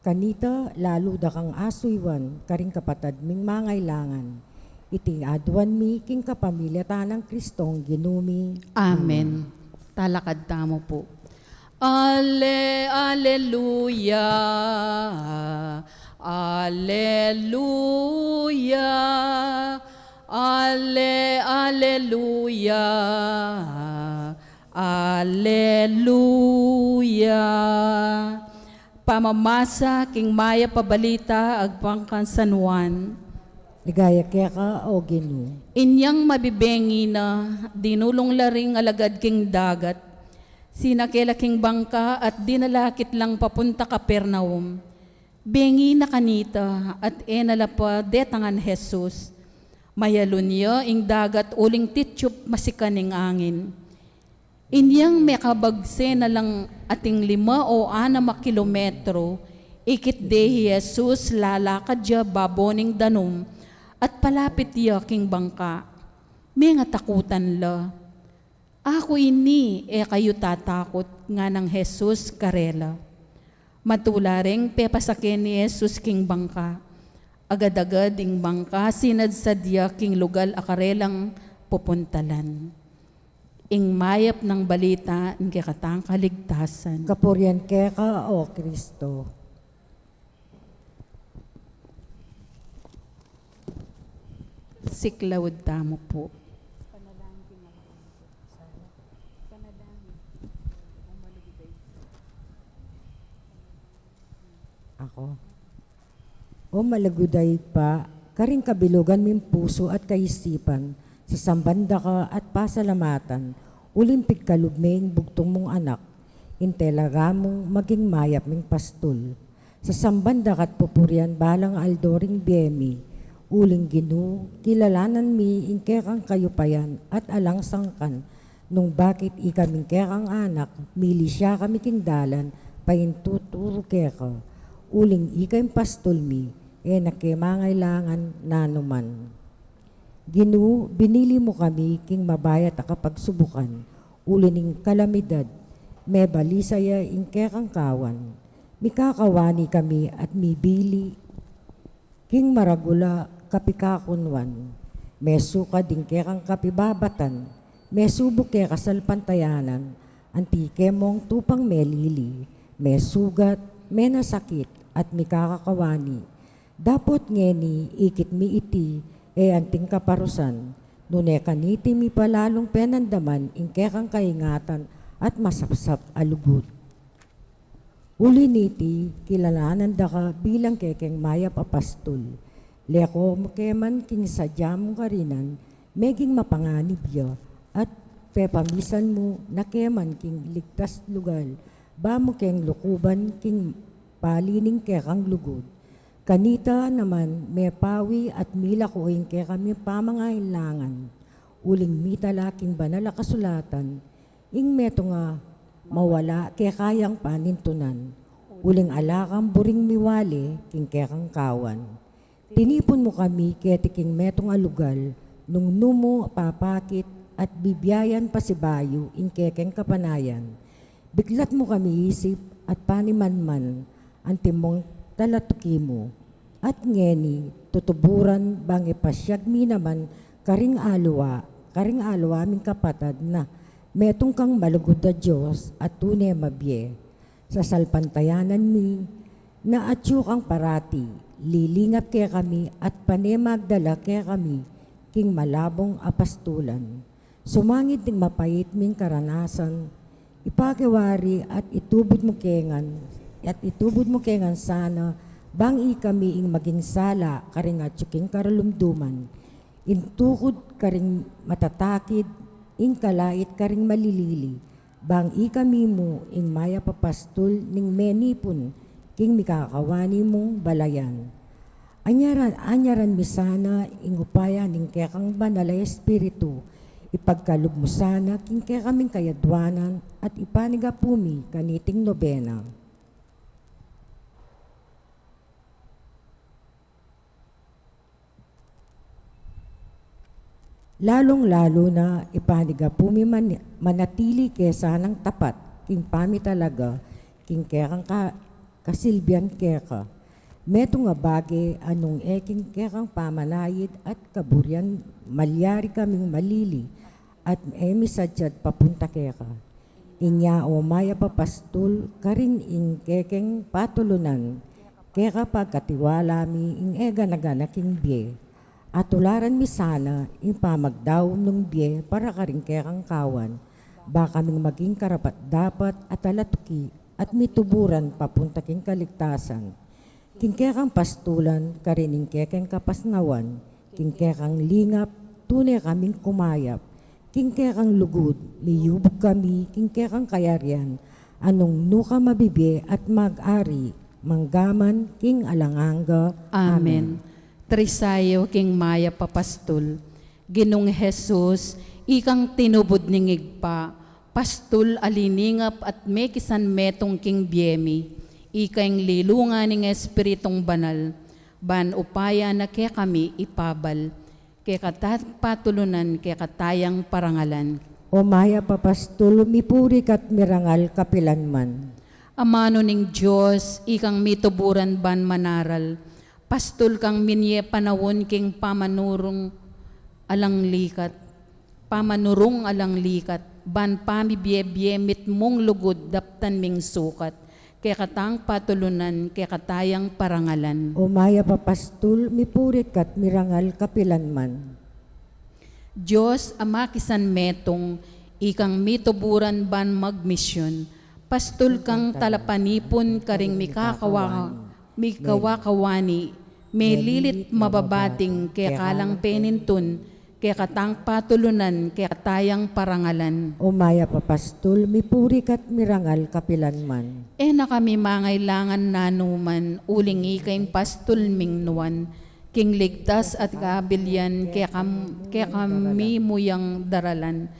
kanita, lalu da kang asuyuan karing kapatad ming mangailangan. Iti aduan mi king kapamilatan nang Kristong Ginu mi. Amen. Amen. Talakad tamu pu. Ale, aleluya, aleluya, Aleluya, aleluya. Pamamasa king mayap a balita agpang kang San Juan. Ligaya keka, O Ginu. Inyang mabibengi na, dinulung la ring alagad king dagat, sinake la king bangka at dinala ketlang papunta Capernaum. Bengi na kanita at e na la pa detangan Jesus. Mayalun ya ing dagat uling titsup masikan ing angin. Inyang mekabagse na lang ating lima o anam a kilometro, ikit de hi Jesus lalakad ya babo ning danum at palapit ya king bangka. Mengatakutan la. "Aku ini, e kayu tatakut," nganang Jesus karela. Matula reng pepasake ni Jesus king bangka. Agad-agad ing bangka sinadsad ya king lugal a karelang pupuntalan. Ing mayap nang balita ning kekatang kaligtasan. Kapurian keka, O Kristo. Siklaud tamu pu. Ako. O malugud a Ibpa, karing kabilugan ming pusu at kaisipan, sasamban da ka at pasalamatan, uling pigkalub me ing bugtung mung Anak, ing talaga mung maging mayap ming pastul. Sasamban da ka't pupurian balang aldo ring bie mi, uling Ginu, kilalanan mi ing kekang kayupayan at alang sangkan, nung bakit ikaming kekang anak, mili sya kami king dalan, paintuturu keka, uling ika ing pastul mi, e na ke mangailangan nanuman. Ginu, binili mu kami king mabayat a kapagsubukan, uli ning kalamidad, mebalisa ya ing kekang kawan. Mikakawani kami at mibili king maragul a kapikakunwan. Mesuka ding kekang kapibabatan, mesubu ke kasalpantayanan, anti ke mong tupang melili, mesugat, menasakit, at mikakakawani. Dapot ngeni ikit mi iti, e anting kaparusan, nune kaniti mi pa lalung penandaman ing kekang kaingatan at masapsap a lugud. Uli niti, kilalanan da ka bilang kekeng mayap a pastul. Leko mu ke man king sadya mung karinan, meging mapanganib ya, at pepamisan mu na ke man king ligtas lugal, ba mu keng lukuban king pali ning kekang lugud. Kanita naman, mepawi at milako ing kekaming pamangailangan. Uling mitala king banal a kasulatan, ing metung a mawala kekayang panintunan, uling ala kang buring miwali king kekang kawan. Tinipun mu kami keti king metung a lugal, nung nu mu papakit at bibiayan pasibayu ing kekeng kapanayan. Biklat mu kami isip at panimanman, antimong talatuki mu. At ngeni, tutuburan bang ipasyag mi naman karing aliwa, karing aliwa ming kapatad na metung kang malugud a Dios at tune mabie. Sasalpantayanan mi na atyu kang parati, lilingap kekami at pane magdala kekami king malabung a pastulan. Sumangid ning mapait ming karanasan, ipakiwari at itubud mu kengan, at itubud mu kengan sana, bang ikami ing maging sala karing atyu king karalumduman, ing tukud karing matatakid, ing kalait karing malilili, bang ikami mu ing mayap a pastul ning menipun king mikakawani mung balayan. Anyaran, anyaran mi sana ing upaya ning kekang Banal a Espiritu, ipagkalub mu sana king kekaming kayadwanan at ipanigapu mi kaniting nobena. Lalung-lalu na ipanigapu mi man-, manatili ke sanang tapat king pamitalaga king kekang ka-, kasilbian keka. Metung a bage a nung e king kekang pamanayid at kaburian malyari kaming malili at e mi sadyad papunta keka. Inya o mayap a pastul karin ing kekeng patulunan, keka pagkatiwala mi ing e gana-gana king bie. Atularan mi sana ing pamagdaun nung bie para karing kekang kawan, ba kaming maging karapat-dapat at alatuki at mituburan papunta king kaligtasan. King kekang pastulan, karin ing kekeng kapasnawan, king kekang lingap, tune kaming kumayap, king kekang lugud, miyubug kami, king kekang kayarian, a nung nu ka mabibie at mag-ari, manggaman king alang angga. Amen. Amen. Trisayo king mayap a pastul. Ginung Jesus, ikang tinubud ning Ibpa, pastul a liningap at mekisan metung king bie mi, ika ing lilungan ning Espiritung Banal, ban upaya na kekami ipabal, kekatang patulunan, kekatayang parangalan. O mayap a pastul, mipuri ka't mirangal kapilanman. Amanu ning Dios, ikang mituburan ban manaral, pastul kang minye panaun king pamanurung alang likat, pamanurung alang likat, ban pamibie-bie mitmung lugud daptan ming sukat, kekatang patulunan, kekatayang parangalan. O mayap a pastul, mipuri ka't mirangal kapilanman. Dios a makisan metung, ikang mituburan ban magmisyun, pastul kang talapanipun karing mikakawa-, mikawakawani, melilit mababating, kekalang penintun, kekatang patulunan, kekatayang parangalan. O mayap a pastul, mipuri ka't mirangal kapilanman. E na kami mangailangan nanuman, uling ika ing pastul ming nuan, king ligtas at kabilian, kekam-, kekami mu yang daralan,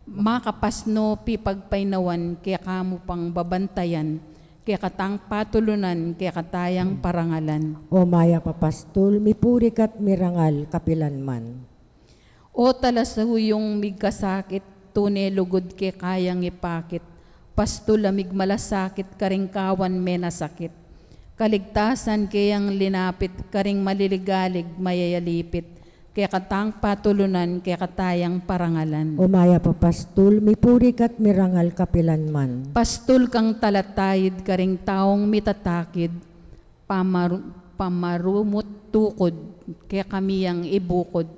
makapasnu pipagpainawan, keka mu pang babantayan, kekatang patulunan, kekatayang parangalan. O mayap a pastul, mipuri ka't mirangal kapilanman. O talasuyung migkasakit, tune lugud keka yang ipakit, pastul a migmalasakit karing kawan menasakit, kaligtasan ke yang linapit karing maliligalig mayayalipit, kekatang patulunan, kekatayang parangalan. O mayap a pastul, mipuri ka't mirangal kapilanman. Pastul kang talatayid karing taung mitatakid, pamaru-, pamarumut tukud, kekami yang ibukud,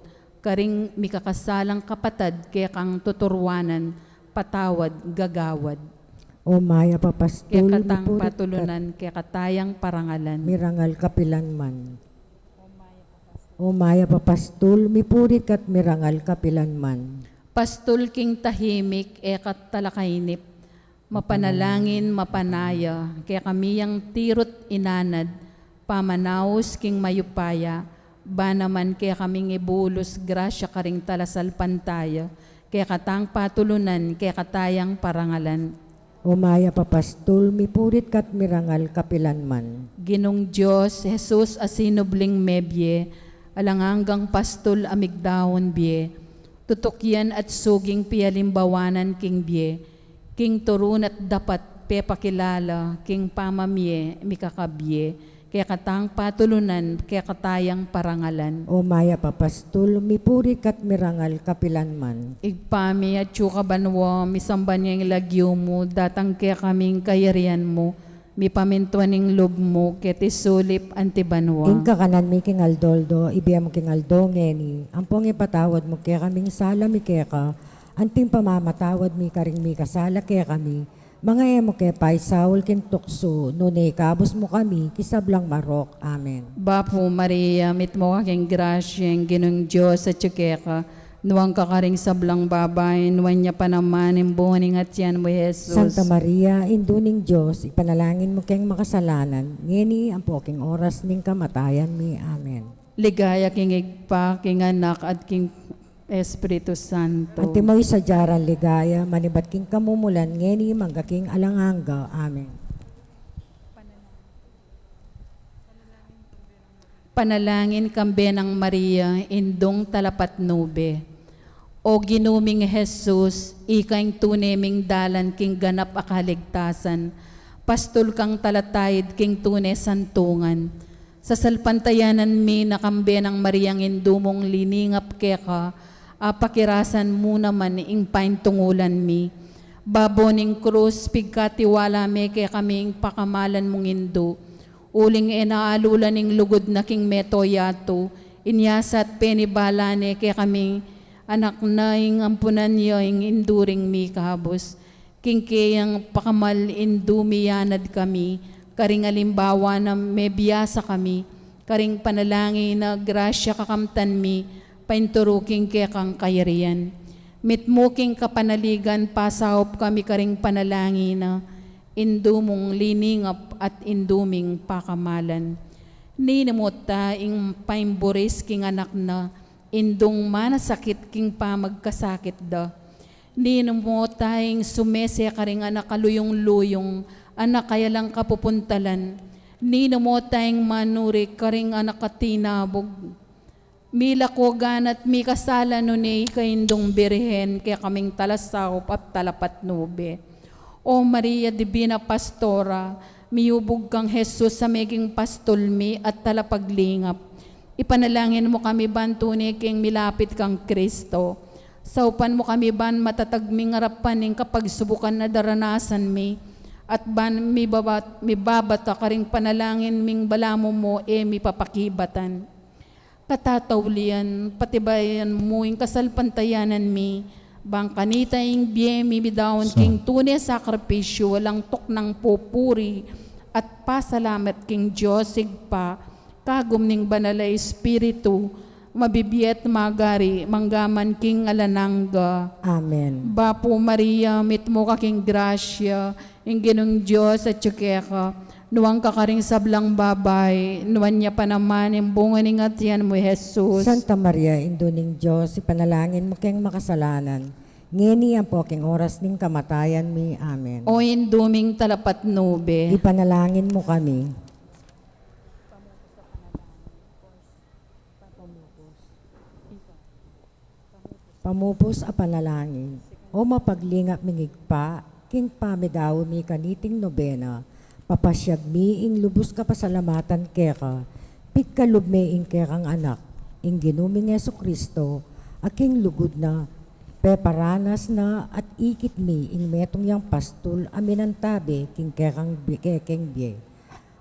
karing mikakasalang kapatad, kekang tuturuanan, patawad, gagawad. O mayap a pastul, kekatang mipuri ka't patulunan, kekatayang parangalan. Mirangal kapilanman. O mayap a pastul, mipuri ka't mirangal kapilanman. Pastul king tahimik, e ka talakainip, mapanalangin, mapanaya, kekami yang tiru't inanad, pamanaus king mayupaya, ba naman kekaming ibulus grasya karing talasalpantaya, kekatang patulunan, kekatayang parangalan. O mayap a pastul, mipuri ka't mirangal kapilanman. Ginung Dios, Jesus a sinubling mebie, alang anggang pastul a migdaun bie, tutukian at suging pialimbawanan king bie, king turun at dapat pepakilala, king pamamie mikakabie, kekatang patulunan, kekatayang parangalan. O mayap a pastul, mipuri ka't mirangal kapilanman. Ibpa mi, atsu ka banua, misamban ya ing lagyu mu, datang kekami ing kayarian mu, mipamintuan ing lub mu, keti sulip anti banua. Ing kakanan mi king aldo-aldo, ibie mu king aldo ngeni, ampong ipatawad mu kekaming sala mi keka, anting pamamatawad mi karing mikasala kekami, manga e mu ke paisaul king tuksu, nune ikabus mu kami king sablang marok. Amen. Bapu Maria, mitmu ka king grasya, ing Ginung Dios atsu keka, nuan ka karing sablang babai, nuan ya pa naman ing bunga ning atian mu, Jesus. Santa Maria, Indu ning Dios, ipanalangin mu keng makasalanan, ngeni ampo king oras ning kamatayan mi. Amen. Ligaya king Ibpa, king Anak, at king Espiritu Santo. Antimo ing sadya rang ligaya, manibat king kamumulan, ngeni mangga king alang angga. Amen. Panalangin kambe nang Maria, Indung Talapatnube. O Ginu ming Jesus, ika ing tune ming dalan king ganap a kaligtasan, pastul kang talatayid king tune santungan. Sasalpantayanan mi na kambe nang Mariang Indu mung liningap keka, apakirasan mu naman ing paintungulan mi. Babo ning krus, pigkatiwala me kekami ing pakamalan mung Indu, uling e na alulan ing lugud na king meto yatu, Inya sa at penibala ne kekami, anak na ing ampunan ya ing indu ring mikabus. King keyang pakamal indu miyanad kami, karing alimbawa na mebiasa kami, karing panalangin na grasya kakamtan mi, painturu king kekang kayarian. Mitmu king kapanaligan pasaup kami karing panalangin na, indu mung liningap at indu ming pakamalan. Ninu mu ta ing paimburis king anak na, indung manasakit king pamagkasakit da. Ninu mu ta ing sumese karing anak a luyung-luyung, anak a alang kapupuntalan. Ninu mu ta ing manuri karing anak a tinabug. Milakugan at mikasala nune ika indung Birhen kekaming talasaup at talapatnube. O Maria Divina Pastora, miyubug kang Jesus a meging pastul mi at talapaglingap. Ipanalangin mu kami ban tune keng milapit kang Kristo. Saupan mu kami ban matatag ming arapan ing kapagsubukan a daranasan mi, at ban mibabat, mibabata karing panalangin ming balamu mu e mi papakibatan. Katataulian, patibayan mu ing kasalpantayanan mi, bang kanita ing bie mi midaun Sa- king tune sakripisyu, alang tuknang pupuri at pasalamat king Dios Ibpa, kagum ning Banal a Espiritu, mabibie at magari, manggaman king alang angga. Amen. Bapu Maria, mitmu ka king grasya, ing Ginung Dios atyu keka, nuan ka karing sablang babai, nuan ya pa naman ing bunga ning atian mu, Jesus. Santa Maria, Indu ning Dios, ipanalangin mu keng makasalanan, ngeni ampo king oras ning kamatayan mi. Amen. O Indu ming talapatnube, ipanalangin mu kami. Pamupus a panalangin. O mapaglingap ming Ibpa, king pamidaun mi kaniting nobena, papasyag mi ing lubus kapasalamatan keka, pigkalub me ing kekang Anak, ing Ginu ming Jesucristo, a king lugud na, peparanas na at ikit mi ing metung yang pastul a minantabe king kekang bi-, kekeng bie.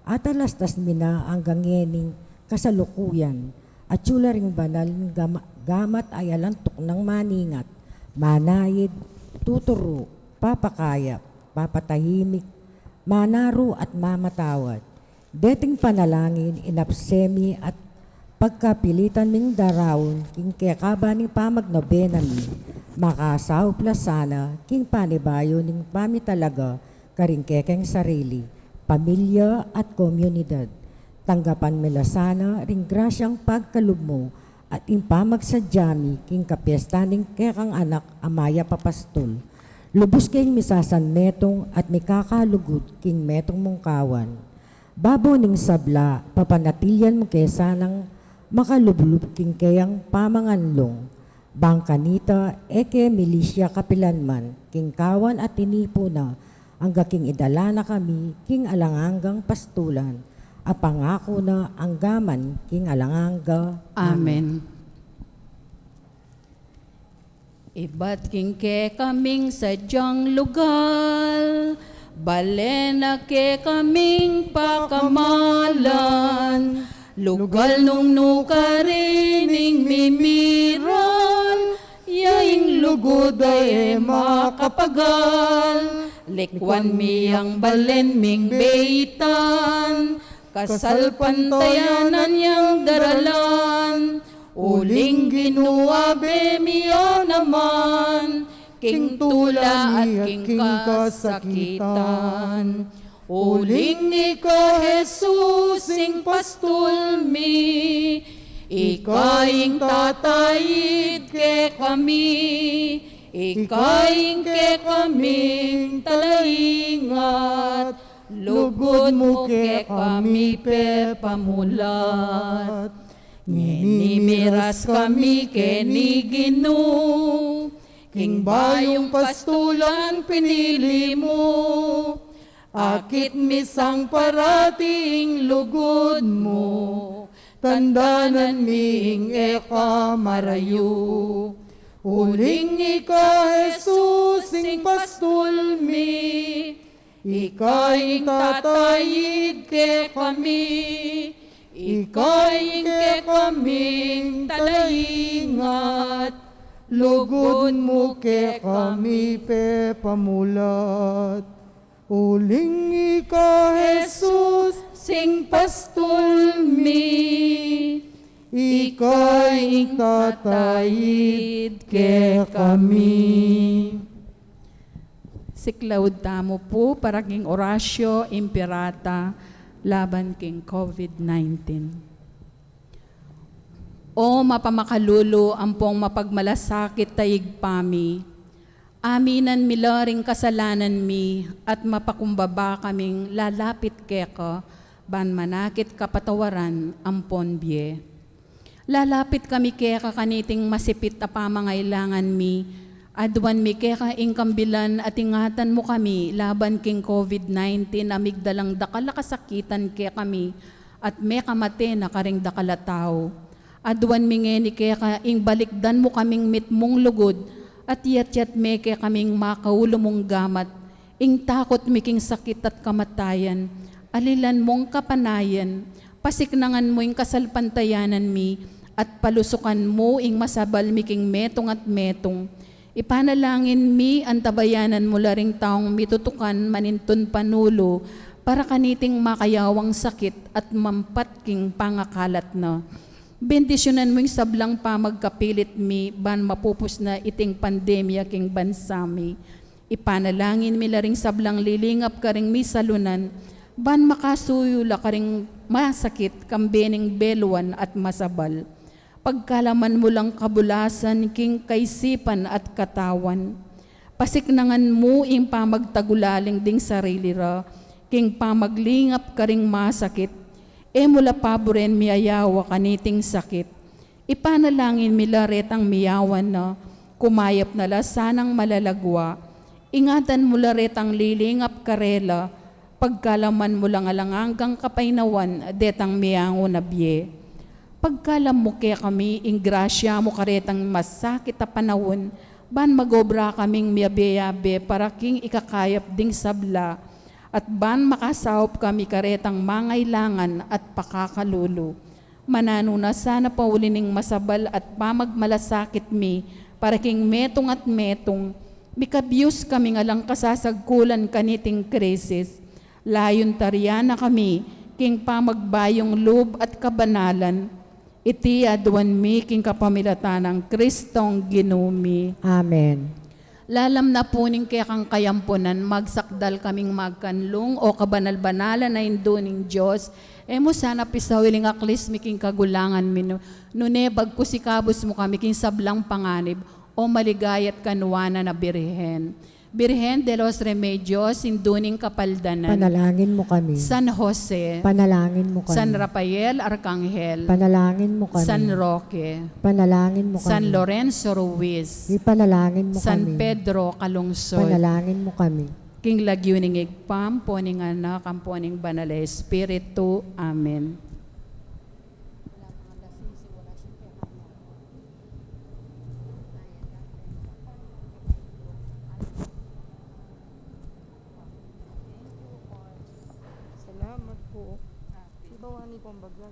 Atalastas mi na anggang ngening kasalukuyan, atyu la ring banal ning gama-, gamat a alang tuknang maningat, manaid, tuturu, papakayap, papatahimik, manaru at mamatawad. Deting panalangin, inapse mi at pagkapilitan ming daraun king kekaba ning pamagnobena mi, makasaup la sana king panibayu ning pamitalaga karing kekeng sarili, pamilya at komunidad. Tanggapan mi la sana ring grasyang pagkalub mu at ing pamagsadya mi king kapiesta ning kekang Anak a mayap a pastul. Lubus keng misasanmetung at mikakalugud king metung mung kawan. Babo ning sabla, papanatilian mu ke sanang makalublub king keyang pamanganlung. Bang kanita, e ke milisya kapilanman, king kawan a tinipu na, angga king idala na kami, king alang anggang pastulan, a pangaku na anggaman, king alang angga. Amen. Amen. Ibat king kekaming sadyang lugal, balen na kekaming pakamalan, lugal nung nukarin ing mimiral, ya ing lugud a e makapagal, likwan mi yang balen ming beitan, kasalpantayanan yang daralan, uling Ginu, abe mi ya naman, king tula at king kasakitan. Uling ika, Jesus, ing pastul mi, ika ing tataid kekami, ika ing kekaming talaingat, lugud mu kekami pepamulat. Ngeni miras kami keni Ginu, king bayung pastulan pinili mu. Akit mi sang parati ing lugud mu, tandanan mi ing e ka marayu. Uling ika, Jesus, ing pastul mi, ika ing tataid kekami, Ika ing kekaming talaingat, lugud mu kekami pepamulat. Uling ika, Jesus, sing pastul mi, ika ing tatayid kekami. Siklaud tamu pu para king Oratio Imperata laban king COVID nineteen. O mapamakalulu ampong mapagmalasakit a Ibpa mi, aminan mi la ring kasalanan mi at mapakumbaba kaming lalapit keka ban manakit kapatawaran ampon bie. Lalapit kami keka kaniting masipit a pamangailangan mi. Aduan mi keka ing kambilan at ingatan mu kami laban king COVID nineteen a migdalang dakal a kasakitan kekami at mekamate na karing dakal a tau. Aduan mi ngeni keka ing balikdan mu kaming mitmung lugud at yatyat me kekaming makaulu mung gamat, ing takut mi king sakit at kamatayan, alilan mung kapanayan, pasiknangan mu ing kasalpantayanan mi, at palusukan mu ing masabal mi king metung at metung. Ipanalangin mi, antabayanan mu la ring taung mitutukan manintun panulu para kaniting makayawang sakit at mampat king pangakalat na. Bendisyunan mu ing sablang pamagkapilit mi ban mapupus na iting pandemya king bansa mi. Ipanalangin mi la ring sablang lilingap karing misalunan, ban makasuyu la karing masakit kambe ning beluan at masabal. Pagkalaman mu lang kabulasan king kaisipan at katawan. Pasiknangan mu ing pamagtagulaling ding sarili ra king pamaglingap karing masakit. E mu la paburen miyayawa kaniting sakit. Ipanalangin mi la retang miyawan na, kumayap na la sanang malalagwa. Ingatan mu la retang lilingap karela, pagkalaman mu lang alang anggang kapaynawan detang miyangu na bie. Pagkalam mu kekami ing grasya mu karetang masakit a panaun, ban magobra kaming miyabe-yabe para king ikakayap ding sabla, at ban makasaup kami karetang mangailangan at pakakalulu. Mananu na sana pauli ning masabal at pamagmalasakit mi para king metung at metung, mikabyus kaming alang kasasagkulan kaniting krisis. Layun tarian na kami king pamagbayung lub at kabanalan. Iti aduan mi king kapamilatan nang Kristong Ginu mi. Amen. Lalam na pu ning kekang kayampunan, magsakdal kaming magkanlung, O kabanal-banalan a Indu ning Dios, e mu sana pisawil ing aklis mi king kagulangan mi, nu-, nune bagkus ikabus mu kami king sablang panganib, O maligaya at kanuanan a Birhen. Birhen de los Remedios, Indu ning Kapaldanan. Panalangin mu kami. San Jose. Panalangin mu kami. San Rafael Arkanghel. Panalangin mu kami. San Roque. Panalangin mu kami. San Lorenzo Ruiz. Ipanalangin mu kami. San Pedro Calungsod. Panalangin mu kami. King lagyu ning Ibpa, ampo ning Anak, ampo ning Banal a Espiritu. Amen. Salamat po. Ibawa ni pong bagya.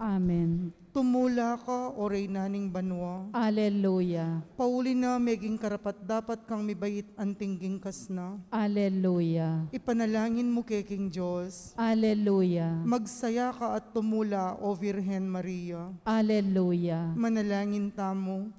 Amen. Tumula ka, O Reyna ning banua. Aleluya. Pauli na meging karapat-dapat kang mibait anting gingkas na. Aleluya. Ipanalangin mu ke king Dios. Aleluya. Magsaya ka at tumula, O Virgen Maria. Aleluya. Manalangin tamu.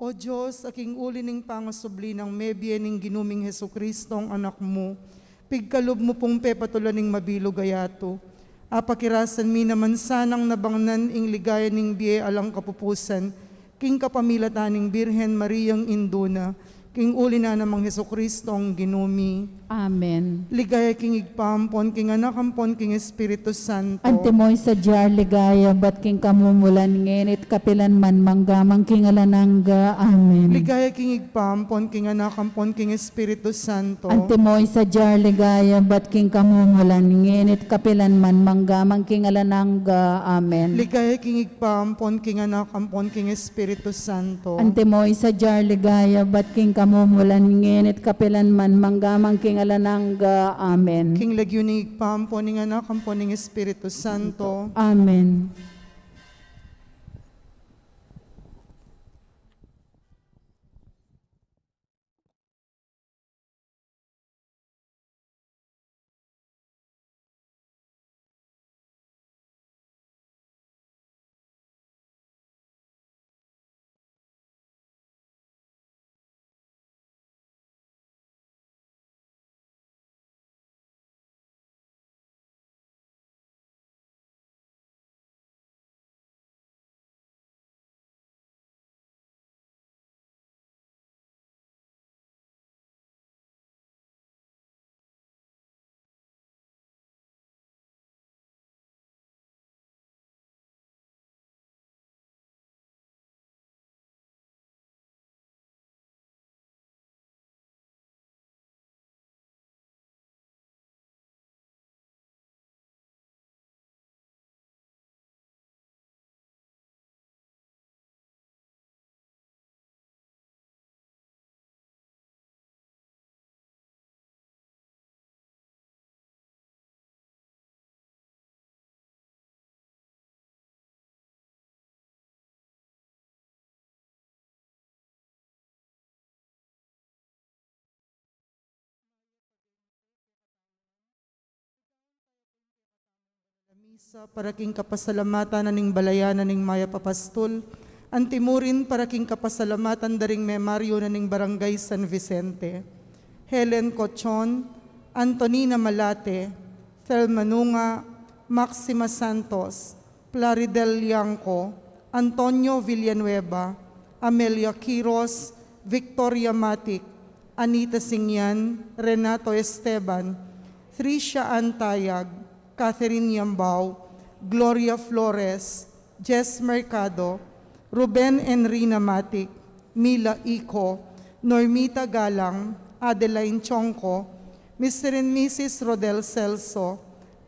O Dios, a king uli ning pangasubli nang mebie ning Ginu ming Jesucristo, Anak mu, pigkalub mu pung pepatulan ning mabilug a yatu. Apakirasan mi naman sanang nabangnan ing ligaya ning bie alang kapupusan, king kapamilatan ning Birhen Mariang Indu na, king uli na namang Jesucristo, Ginu mi. Amen. Ligaya king Ibpa ampon king Anak ampon king Espiritu Santo. Antimo ing sadya a ligaya ibat king kamumulan, ngeni at kapilan man, mangga man king alang angga. Amen. Ligaya king Ibpa ampon king Anak ampon king Espiritu Santo. Antimo ing sadya a ligaya ibat king kamumulan, ngeni at kapilan man, mangga man king alang angga. Amen. Ligaya king Ibpa ampon king Anak ampon king Espiritu Santo. Antimo ing sadya a ligaya ibat king kamumulan, ngeni at kapilan man, mangga man king alang angga. Amen. King lagyu ning Ibpa ampon ning Anak ampon ning Espiritu Santo. Amen. Misa para king kapasalamatan na ning balayan na ning Mayap a Pastul, anti mu rin para king kapasalamatan da ring memaryo na ning Barangay San Vicente. Helen Cochon, Antonina Malate, Thelma Nunga, Maxima Santos, Plaridel Liangco, Antonio Villanueva, Amelia Quiros, Victoria Matic, Anita Singyan, Renato Esteban, Tricia Antayag, Catherine Yambao, Gloria Flores, Jess Mercado, Ruben and Rina Matic, Mila Ico, Normita Galang, Adeline Chongco, Mister and Missus Rodel Celso,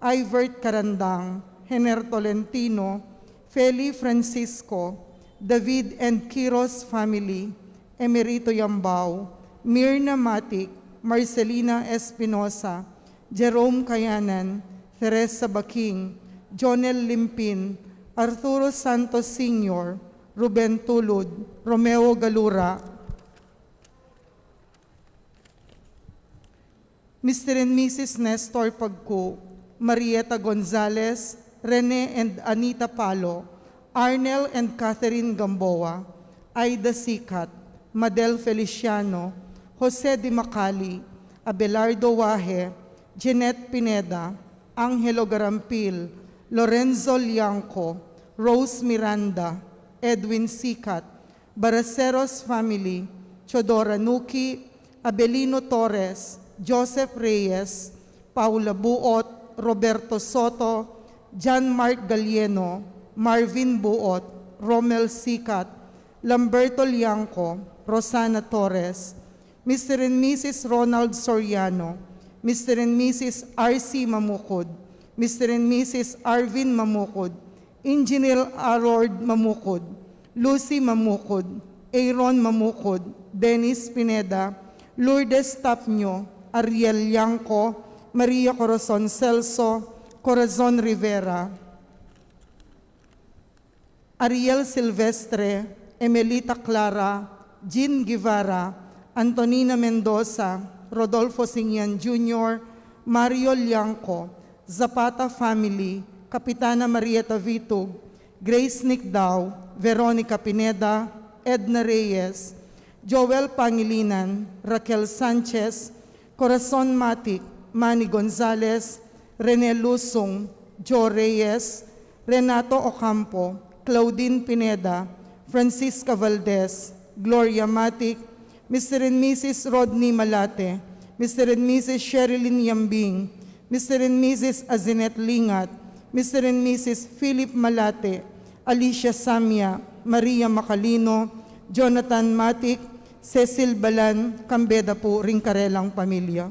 Ivert Carandang, Hener Tolentino, Feli Francisco, David and Quiros family, Emerito Yambao, Mirna Matic, Marcelina Espinosa, Jerome Kayanan, Teresa Baking, Jonel Limpin, Arturo Santos Senior, Ruben Tulud, Romeo Galura, Mister and Missus Nestor Pagcu, Marieta Gonzalez, Rene and Anita Palo, Arnel and Catherine Gamboa, Aida Sicat, Madel Feliciano, Jose Di Macali, Abelardo Wahe, Jeanette Pineda, Angelo Garampil, Lorenzo Liangco, Rose Miranda, Edwin Sicat, Baraceros family, Teodora Nuki, Abelino Torres, Joseph Reyes, Paula Buot, Roberto Soto, John Mark Galieno, Marvin Buot, Romel Sicat, Lamberto Liangco, Rosana Torres, Mister and Missus Ronald Soriano, Mister and Missus R C Mamukud, Mister and Missus Arvin Mamukud, Engineer Harold Mamukud, Lucy Mamukud, Aaron Mamukud, Dennis Pineda, Lourdes Tapño, Ariel Liangco, Maria Corazon Celso, Corazon Rivera, Ariel Silvestre, Emelita Clara, Jean Guevara, Antonina Mendoza, Rodolfo Singian Junior, Mario Liangco, Zapata family, Kapitana Marieta Vitug, Grace Nicdao, Veronica Pineda, Edna Reyes, Joel Pangilinan, Raquel Sanchez, Corazon Matic, Manny Gonzalez, Rene Lusung, Joe Reyes, Renato Ocampo, Claudine Pineda, Francisca Valdez, Gloria Matic, Mister and Missus Rodney Malate, Mister and Missus Sherilyn Yambing, Mister and Missus Azinet Lingat, Mister and Missus Philip Malate, Alicia Samia, Maria Macalino, Jonathan Matic, Cecil Balan, kambe da pu ring karelang pamilya.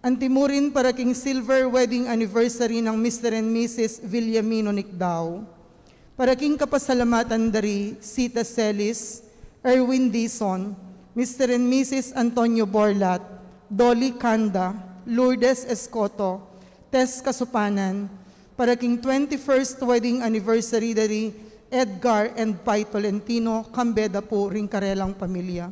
Antimurin para king silver wedding anniversary nang Mister and Missus Villamino Nicdao. Para king kapasalamatan dari Sita Celis, Erwin Dizon, Mister and Missus Antonio Borlat, Dolly Canda, Lourdes Escoto, Tess Kasupanan, para king twenty-first wedding anniversary dari Edgar and Pai Tolentino, kambe da pu ring karelang pamilya.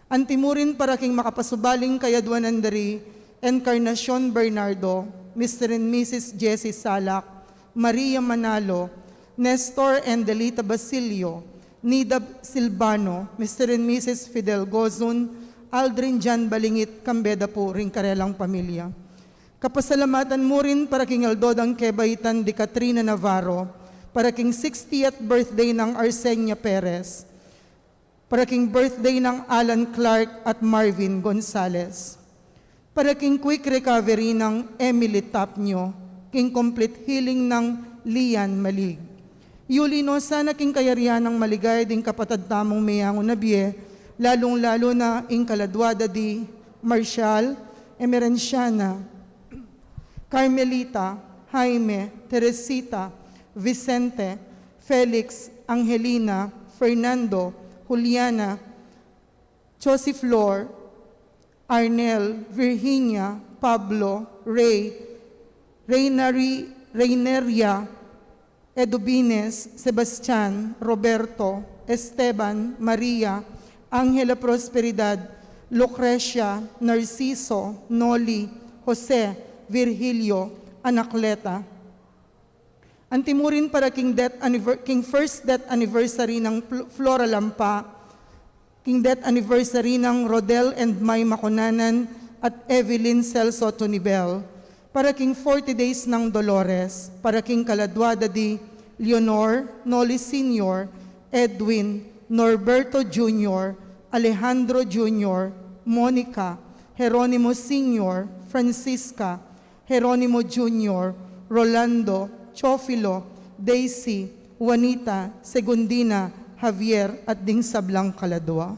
Antimurin para king makapasubaling kayadwanan dari Encarnacion Bernardo, Mister and Missus Jessie Salak, Maria Manalo, Nestor and Delita Basilio, Nida Silvano, Mister and Missus Fidel Gozun, Aldrin Jan Balingit, kambe da pu ring karelang pamilya. Kapasalamatan mu rin para king aldo dang kebaitan di Katrina Navarro, para king sixtieth birthday nang Arsenia Perez, para king birthday nang Alan Clark at Marvin Gonzalez, para king quick recovery nang Emily Tapnio, king complete healing nang Lian Malig. Yuli no sana king kayarian nang maligaya ding kapatad tamung meyangu na bie, lalung-lalu na ing kaladwa da di Marshall, Emerenciana, Carmelita, Jaime, Teresita, Vicente, Felix, Angelina, Fernando, Juliana, Joseph Flor, Arnel, Virginia, Pablo, Ray, Reynari, Reyneria, Edubines, Sebastian, Roberto, Esteban, Maria, Angela Prosperidad, Lucrecia, Narciso, Noli, Jose, Virgilio, Anacleta. Antimurin para king death anniver-, king first death anniversary nang Fl-, Flora Lampa, king death anniversary nang Rodel and May Maconanan at Evelyn Celso Tunibel, para king forty days nang Dolores, para king kaladwa da di Leonor, Noli Senior, Edwin, Norberto Junior, Alejandro Junior, Monica, Jeronimo Senior, Francisca, Jeronimo Junior, Rolando, Teofilo, Daisy, Juanita, Segundina, Javier, at ding sablang kaladwa.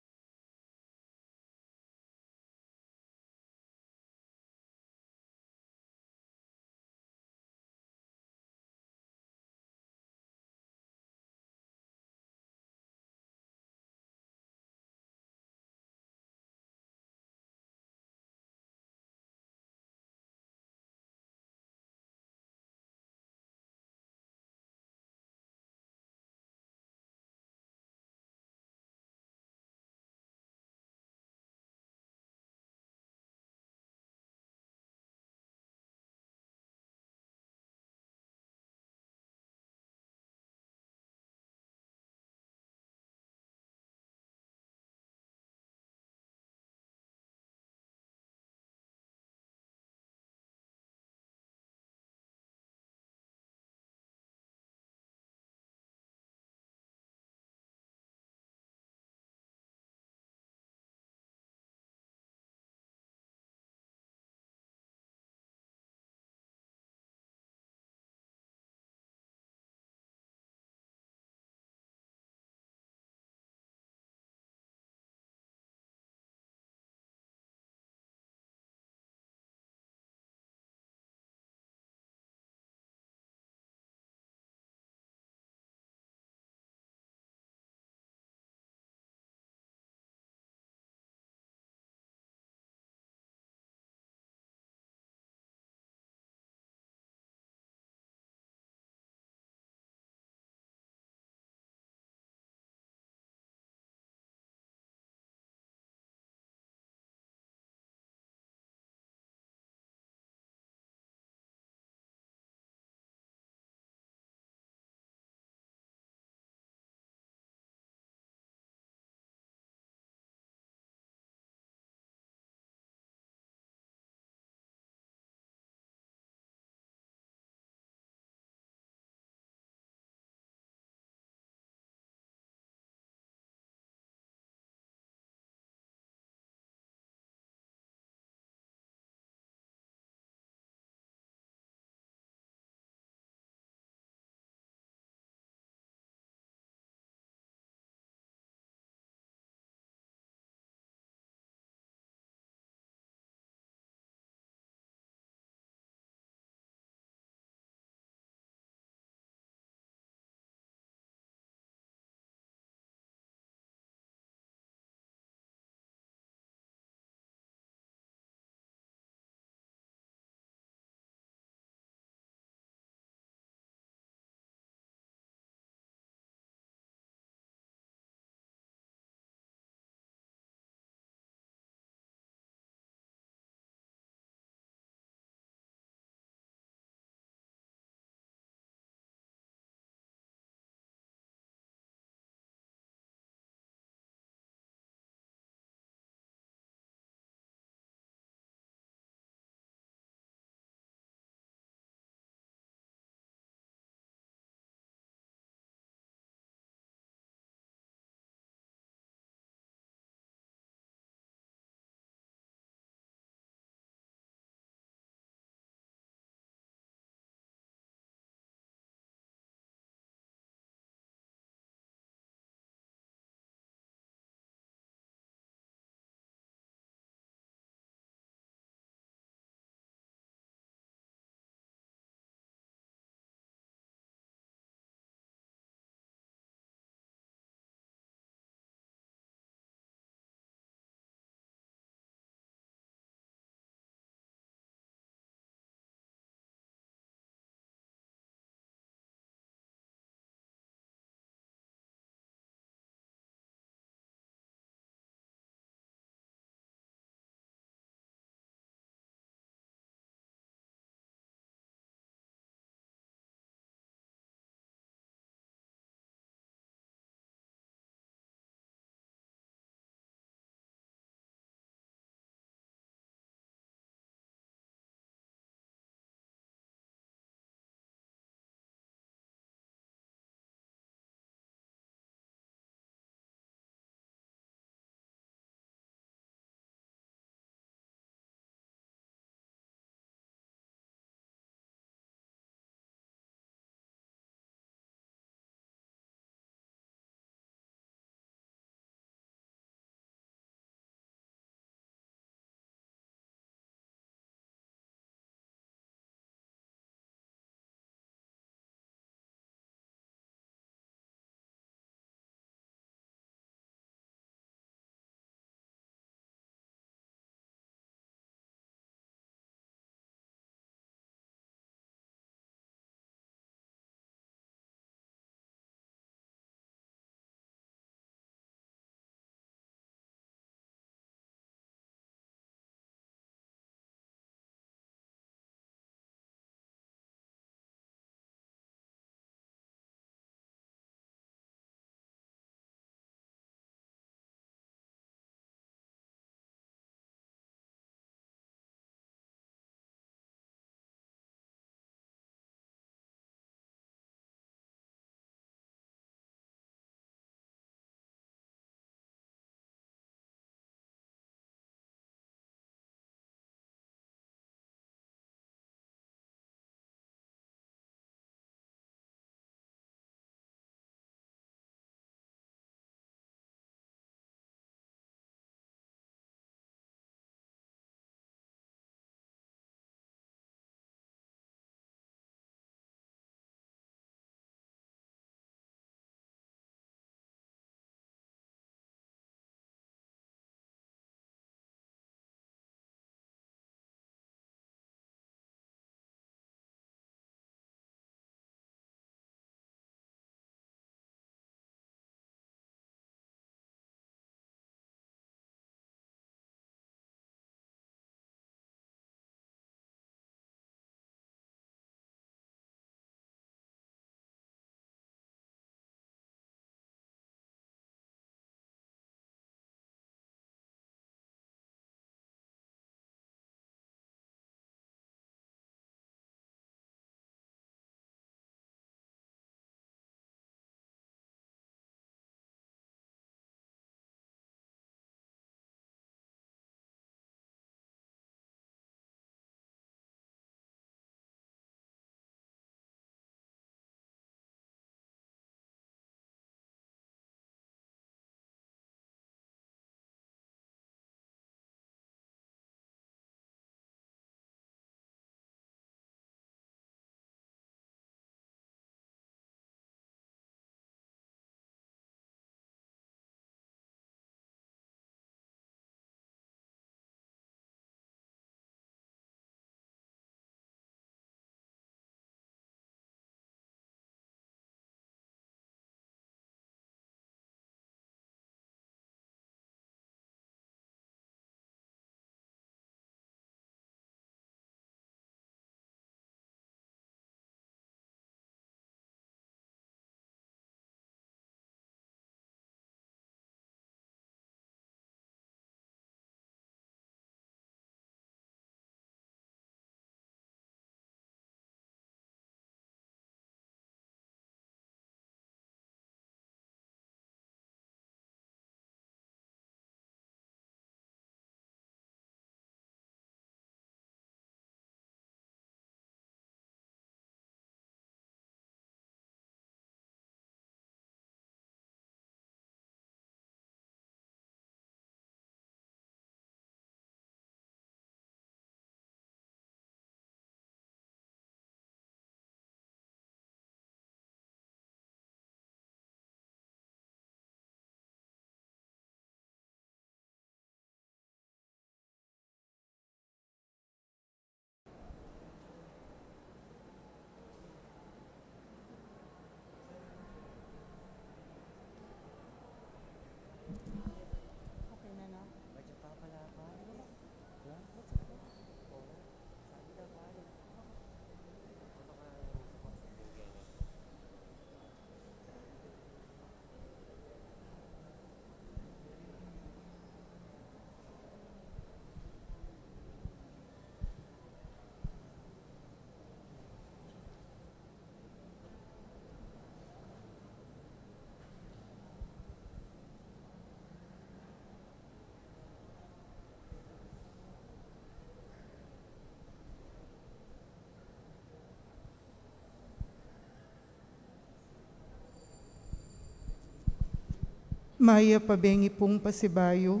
Mayap a bengi pung pasibayu,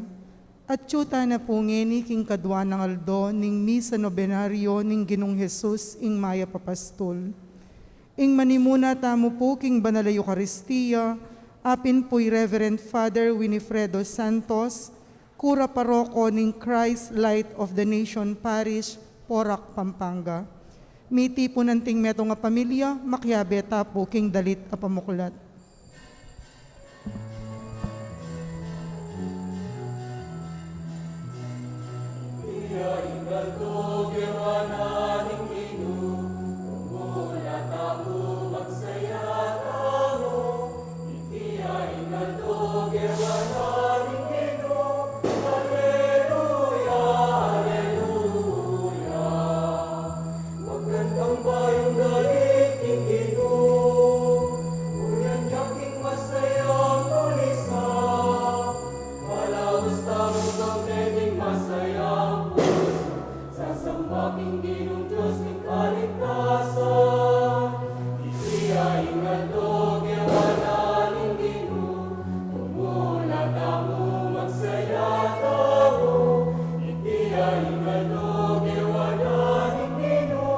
at atyu tana pu ngeni king kadua nang aldo ning Misa Nobenario ning Ginung Jesus ing Mayap a Pastul. Ing manimuna tamu pu king Banal a Eukaristia, apin pu i Reverend Father Winifredo Santos, Kura Paroko ning Christ Light of the Nation Parish, Porac, Pampanga. Miti pu nanting metung a pamilya, makiabe ta pu king dalit a pamuklat. Magandang bayung dalit king Ginu. Uyan ya king masayang kulisa. Malaus tamu kang meting masayang pusu. Sasamba king Ginung Dios ning kaligtasan. Iti ya ing aldo gewa na ning Ginu. Tumula tamu, magsaya tamu, iti ya ing aldo gewa na ning Ginu.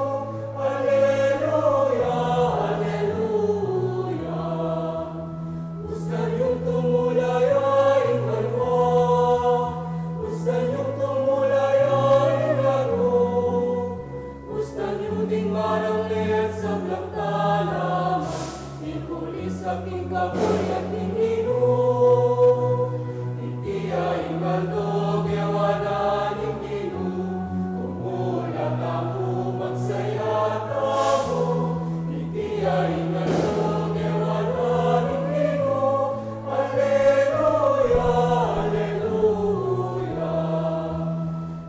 Aleluya, aleluya. Ustan yung tumula ya ing banua, ustan yung tumula ya ing laru, ustan yung ding marang leat sablang tanaman. Ipuli sa king kapurian ning Ginu. Iti ya ing aldo gewa na ning Ginu. Tumula tamu, magsaya tamu. Iti ya ing aldo gewa na ning Ginu. Aleluya, aleluya.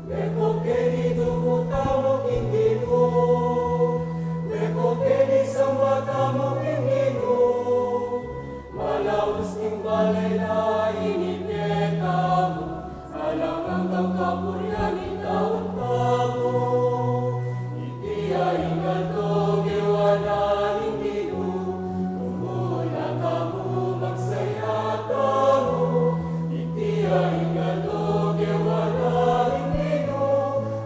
Meko keni dumu tamu king Ginu, meko keni samba tamu king Ginu. Malaus king bale na ini petamu, alang anggang kapurian itamu tamu. Iti ya ing aldo gewa na ning Ginu, tumula tamu, magsaya tamu. Iti ya ing aldo gewa na ning Ginu.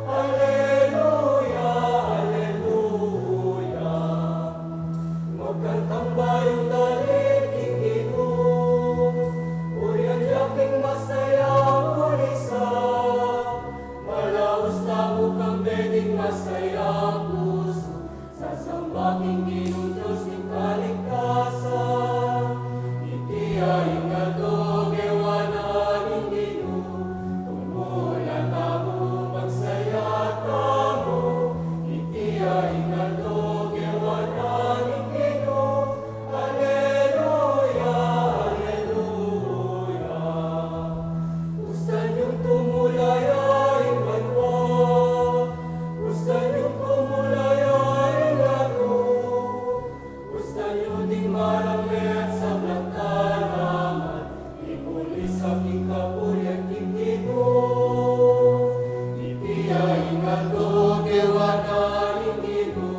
Aleluya, aleluya. Magkantang bayung dalit king Ginu. Purian ya king masayang kulisa. Malaus tamu kang meting masayang pusu. Sasamba king Ginung Dios ning kaligtasan. Iti ya ing aldo gewa na ning Ginu. Tumula tamu, magsaya tamu. Iti ya ing aldo gewa na ning Ginu. Aleluya, aleluya. Ustan yung tumula ya ing banua, ustan yung tumula ya ing laru, ustan yung ding marang leat sablang tanaman, ipuli sa king kapurian ning Ginu. Iti ya ing aldo gewa na ning Ginu.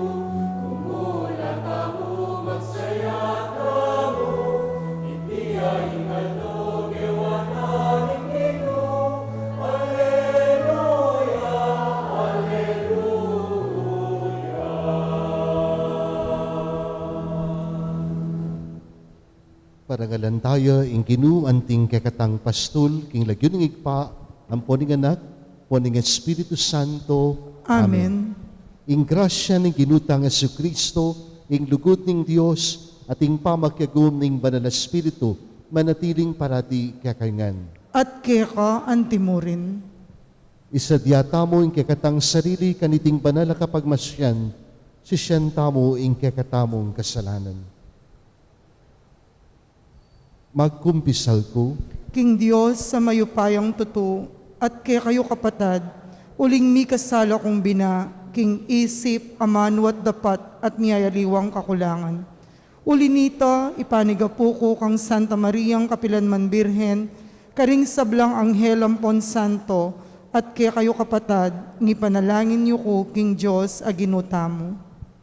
Tumula tamu, magsaya tamu. Iti ya ing aldo gewa na ning Ginu. Aleluya, aleluya. Parangalan taya ing Ginu anting kekatang pastul, king lagyu ning Ibpa, ampo ning Anak, ampo ning Espiritu Santo. Amen. Amen. Ing grasya ning Ginu tang Jesucristo, ing lugud ning Dios, at ing pamakiagum ning Banal a Espiritu, manatiling parati kekayu ngan. At keka antimurin. Isadya tamu ing kekatang sarili kaniting banal a kapagmasyan, sisian tamu ing kekatamung kasalanan. Magkumpisal ku king Dios a mayupayang tutu, at kekayu kapatad, uling mikasala kung bina, king isip, amanu at dapat, at miyayaliwang kakulangan. Uli nita, ipanigapu ku kang Santa Mariang kapilan man Birhen, karing sablang anghel ampon santo, at kekayu kapatad, ing ipanalangin yu ku king Dios a Ginu tamu.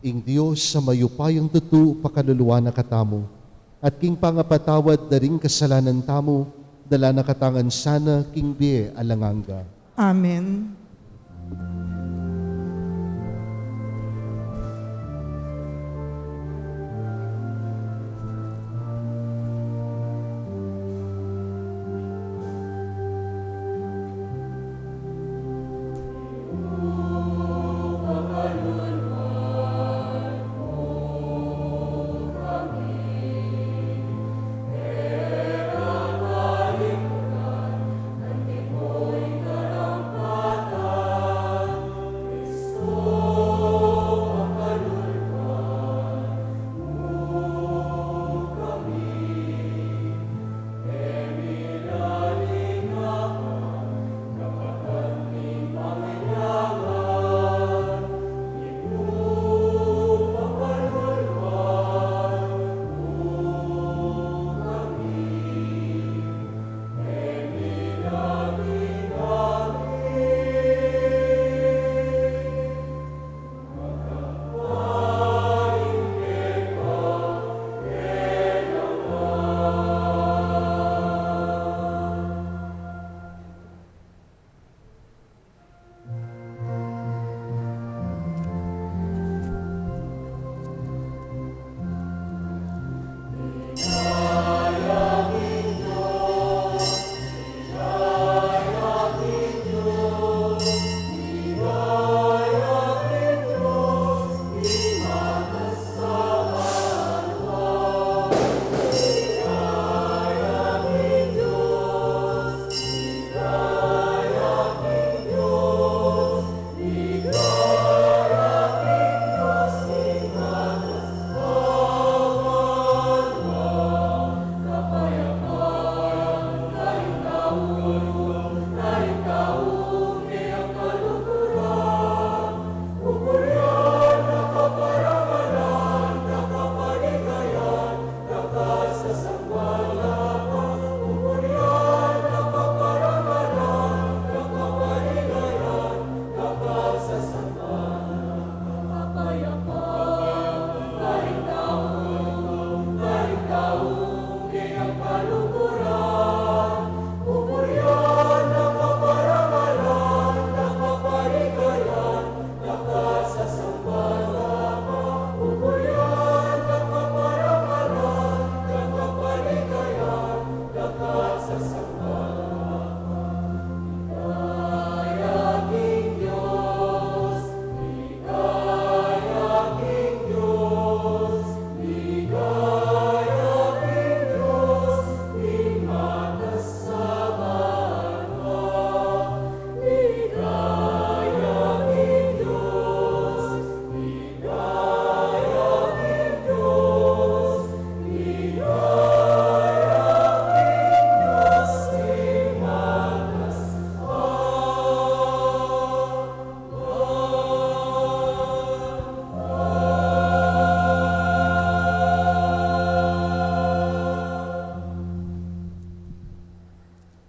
Ing Dios a mayupayang tutu pakaluluan na katamu. At king pangapatawad da ring kasalanan tamu, dala na katamu ngan sana king bie alang angga. Amen.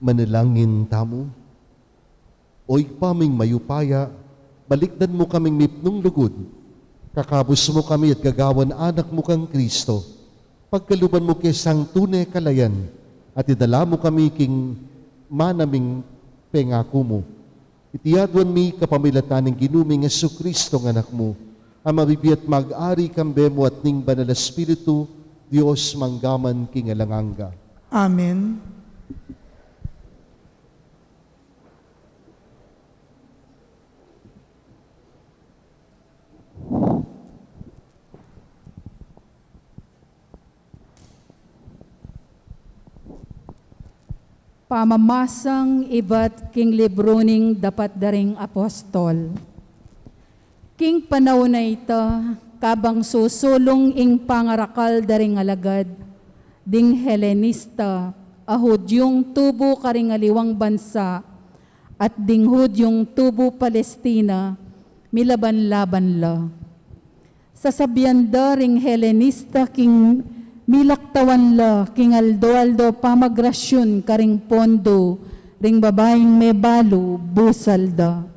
Manalangin tamu. O Ibpa ming mayupaya, balikdan mu kaming mipnung lugud. Kakabus mu kami at gagawan anak mu kang Kristo. Pagkaluban mu ke sang tune kalayan, at idala mu kami king mana ming pengaku mu. Iti aduan mi kapamilatan ning Ginu ming Jesucristo nga Anak mu, a mabibie at mag-ari kambe mu at ning Banal a Espiritu, Dios mangga man king alang angga. Amen. Pamamasang ibat king libru ning Dapat da ring Apostol. King panaun a ita, kabang susulung ing pangarakal da ring alagad ding Helenista a Hudyung tubu karing aliwang bansa at ding Hudyung tubu Palestina, milaban-laban la. Sasabian da ring Helenista king milaktawan la king aldo-aldo pamagrasyun karing pondo ring babaing mebalu, busal da.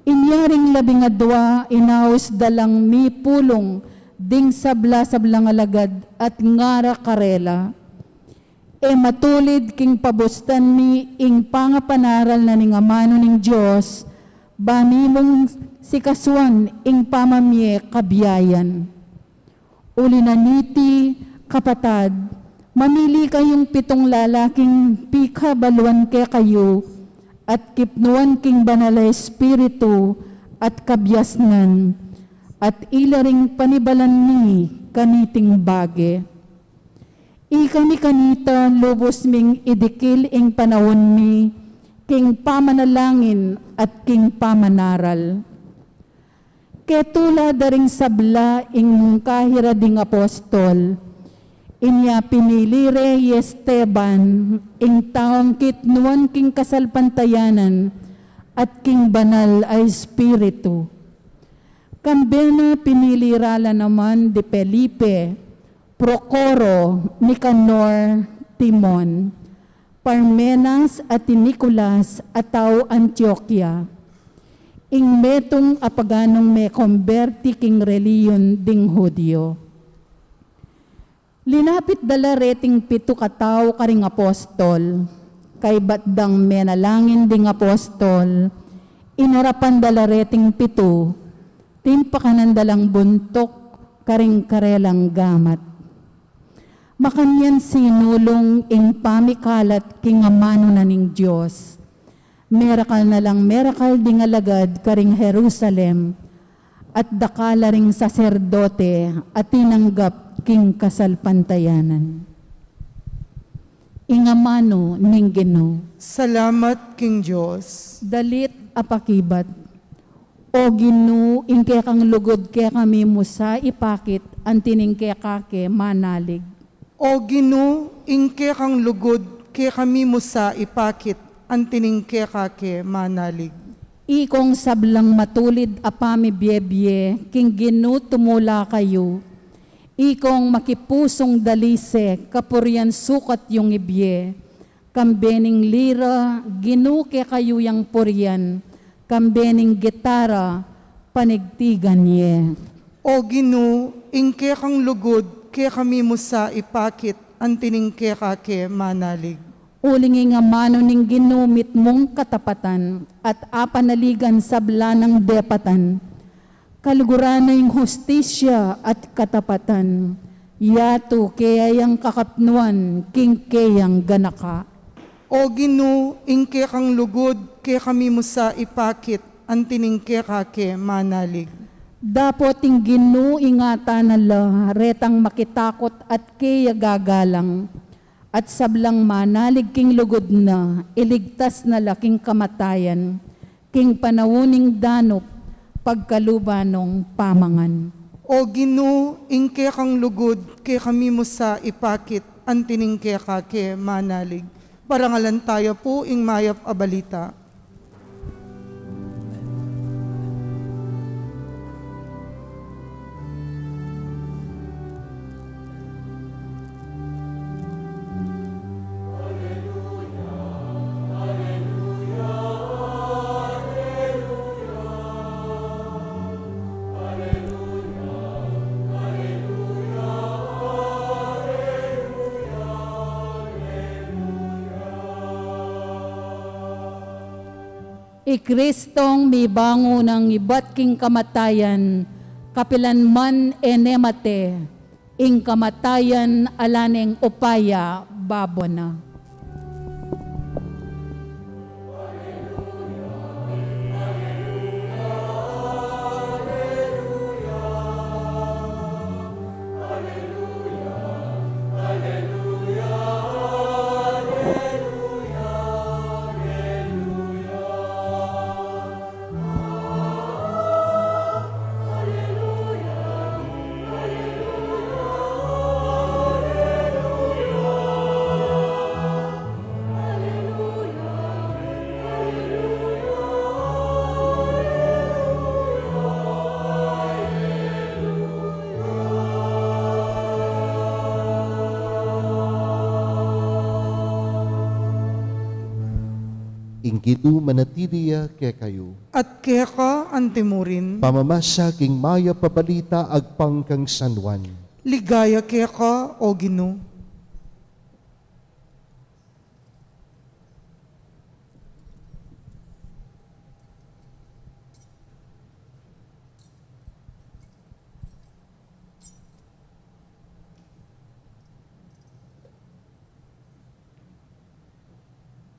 Inya ring labing adua, inaus da lang mipulung ding sabla-sablang alagad at ngara karela, e matulid king pabustan mi ing pangapanaral na ning amanu ning Dios, ba mi mung sikasuan ing pamamie kabiayan. Uli na niti, kapatad, mamili kayung pitung lalaking pikabaluan kekayu, at kipnuan king Banal a Espiritu at kabiasnan, at ila ring panibalan mi kaniting bage. Ikami kanita lubus ming idikil ing panaun mi king pamanalangin at king pamanaral. Ketula da ring sabla ing mungkahi ra ding apostol, inya pinili re i Esteban, ing taung kitnuan king kasalpantayanan at king Banal a Espiritu. Kambe na pinili ra la naman di Felipe, Procoro, Nicanor, Timon, Parmenas at i Nicolas a tau Antioquia, ing metung a paganung mekomberti king relihiyon ding Judio. Linapit da la reting pitu katau karing apostol, kaybat dang menalangin ding apostol, inarapan da la reting pitu, timpakanan da lang buntuk karing karelang gamat. Makanyan sinulung ing pamikalat king amanu na ning Dios. Merakal na lang merakal ding alagad karing Jerusalem, at dakal la ring saserdote a tinanggap king kasalpantayanan. Ing amanu ning Ginu. Salamat king Dios. Dalit a pakibat. O Ginu, ing kekang lugud kekami mu sa ipakit, anti ning keka ke manalig. O Ginu, ing kekang lugud kekami mu sa ipakit, anti ning keka ke manalig. Ikong sablang matulid a pamibiebie king Ginu tumula kayu. Ikong makipusung dalise kapurian sukat yung ibie. Kambe ning lira, Ginu kekayu yang purian, kambe ning gitara, panigtigan ye. O Ginu, ing kekang lugud kekami mu sa ipakit, anti ning keka ke manalig. Uling ing amanu ning Ginu mitmung katapatan, at apanaligan sabla nang depatan. Kaluguran na ing hustisya at katapatan, yatu keya yang kakapnuan king keyang ganaka. O Ginu, ing kekang lugud kekami mu sa ipakit, anti ning keka ke manalig. Dapot ing Ginu ingatan na la retang makitakut at keya gagalang, at sablang manalig king lugud na, iligtas na la king kamatayan, king panaun ning danup, pagkaluban nong pamangan. O Ginu, ing kekang lugud kekami mu sa ipakit, anti ning keka ke manalig. Parangalan taya pu ing mayap a balita. I Kristong mibangun nang ibat king kamatayan, kapilan man e ne mate, ing kamatayan ala neng upaya, babo na. Ing Ginu manatili ya kekayu. At keka Antimurin. Pamamasa king Mayap a Balita agpang kang San Juan. Ligaya keka, O Ginu.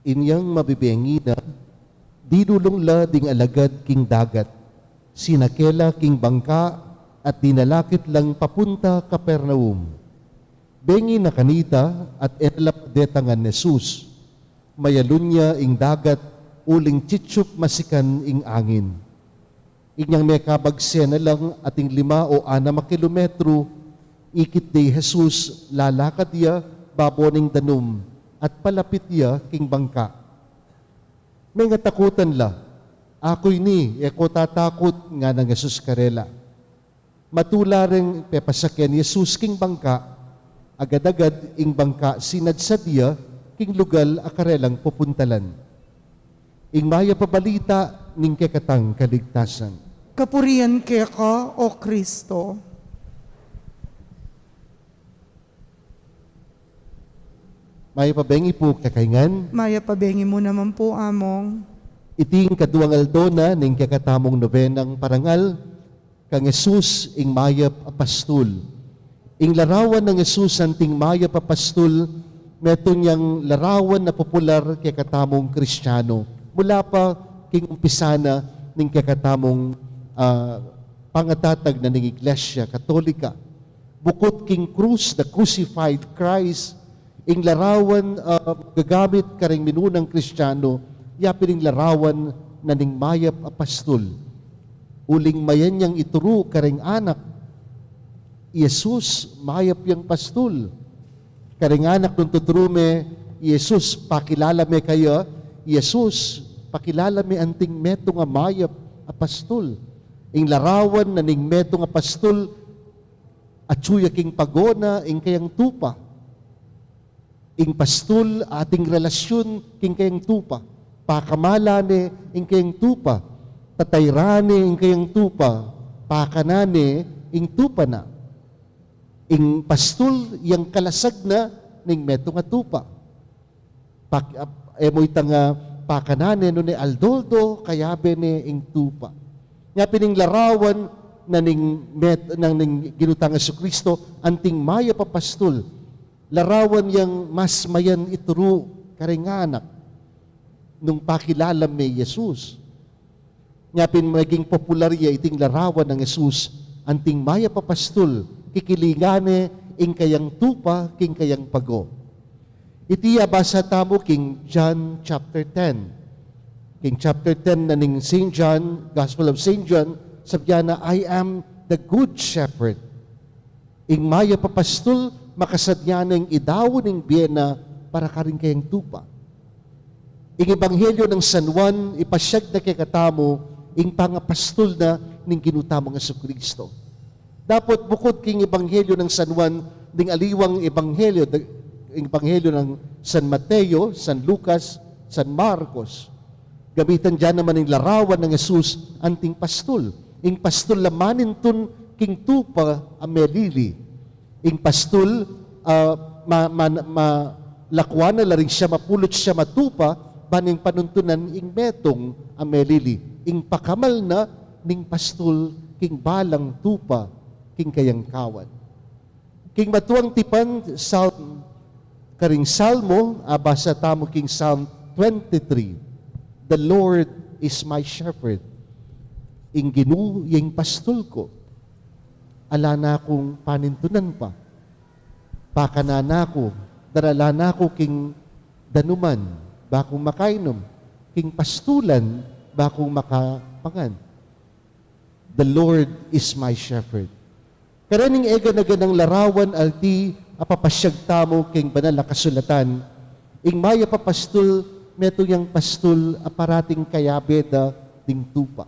Inyang mabibengi na, dinulung la ding alagad king dagat, sinake la king bangka, at dinalakit lang papunta Capernaum. Bengi na kanita, at e na la detangan Jesus. Mayalun ya ing dagat, uling chitsup masikan ing angin. Inyang mekabagse na lang atin lima o anam a kilometro, ikit de i Jesus, lalakad ya babo ning danum, at palapit ya king bangka. Mengatakutan la. "Aku ini, e ko tatakut," ngana nang Jesus karela. Matula reng pepasaken i Jesus king bangka, agad-agad ing bangka sinadsad ya king lugal a karelang pupuntalan. Ing Mayap a Balita ning kekatang kaligtasan. Kapurian keka, O Kristo. Mayap a bengi pu kekayu ngan. Mayap a bengi mu naman pu, Among. Iti ing kaduang aldo na ning kekatamung nobenang parangal kang Jesus ing Mayap a Pastul. Ing larawan nang Jesus anting Mayap a Pastul, metung yang larawan a popular kekatamung Kristiano. Mula pa king umpisa na ning kekatamung, ah, pangatatag na ning Iglesia Katolika. Bukut king krus, the crucified Christ, ing larawan, ah, gagamit karing minunang Kristiano, yapin ing larawan na ning Mayap a Pastul. Uling mayan yang ituru karing anak, "Jesus, mayap yang pastul." Karing anak, nung tuturu me, "Jesus, pakilala me kaya." "Jesus, pakilala me anting metung a mayap a pastul." Ing larawan na ning metung a pastul, atyu ya king pago na ing kayang tupa. Ing pastul ating relasyun king kayang tupa. Pakamalan ne ing kayang tupa. Tatayran ne ing kayang tupa. Pakanan ne ing tupa na. Ing pastul yang kalasag na ning metung a tupa. Pak-, ap-, e mu itang, ah, pakanan ne nune aldo-aldo, kayabe ne ing tupa. Nya pin ing larawan na ning met-, nang ning Ginu tang Jesucristo, anting Mayap a Pastul. Larawan yang mas mayan ituru karing anak nung pakilala me i Jesus. Nya pin maging popular ya iting larawan nang Jesus, anting Mayap a Pastul, kikilingan ne ing kayang tupa king kayang pago. Iti ya basa tamu king John chapter ten. King chapter ten na ning Saint John, Gospel of Saint John, sabyan na, "I am the good shepherd." Ing Mayap a Pastul, makasadya neng idaun ing bie na para karing kayang tupa. Ing Ebanghelyo nang San Juan, ipasyag na kekatamu ing pangapastul na ning Ginu tamung Jesucristo. Dapot bukud king Ebanghelyo nang San Juan, ding aliwang Ebanghelyo, de-, Ebanghelyo nang San Mateo, San Lucas, San Marcos. Gamitan da naman ing larawan nang Jesus anting pastul. Ing pastul la manintun king tupa a melili. Ing pastul, ah, ma-, ma-, ma-, lakuan na la ring siyam a pulu't siyam a tupa, ban ing panuntunan ing metung a melili. Ing pakamal na ning pastul king balang tupa, king kayang kawan. King matuang tipan, Psalm, karing Salmo, abasa tamu king Psalm twenty-three, "The Lord is my shepherd." Ing Ginu ya ing pastul ku. Ala na kung panintunan pa. Pakanan na ku, daralan na ku king danuman, ba kung makainum, king pastulan, ba kung makapangan. The Lord is my shepherd. Karening eganaganang larawan alti a papasyag tamu king Banal a Kasulatan, ing Mayap a Pastul, metung yang pastul a parating kayabe da ding tupa.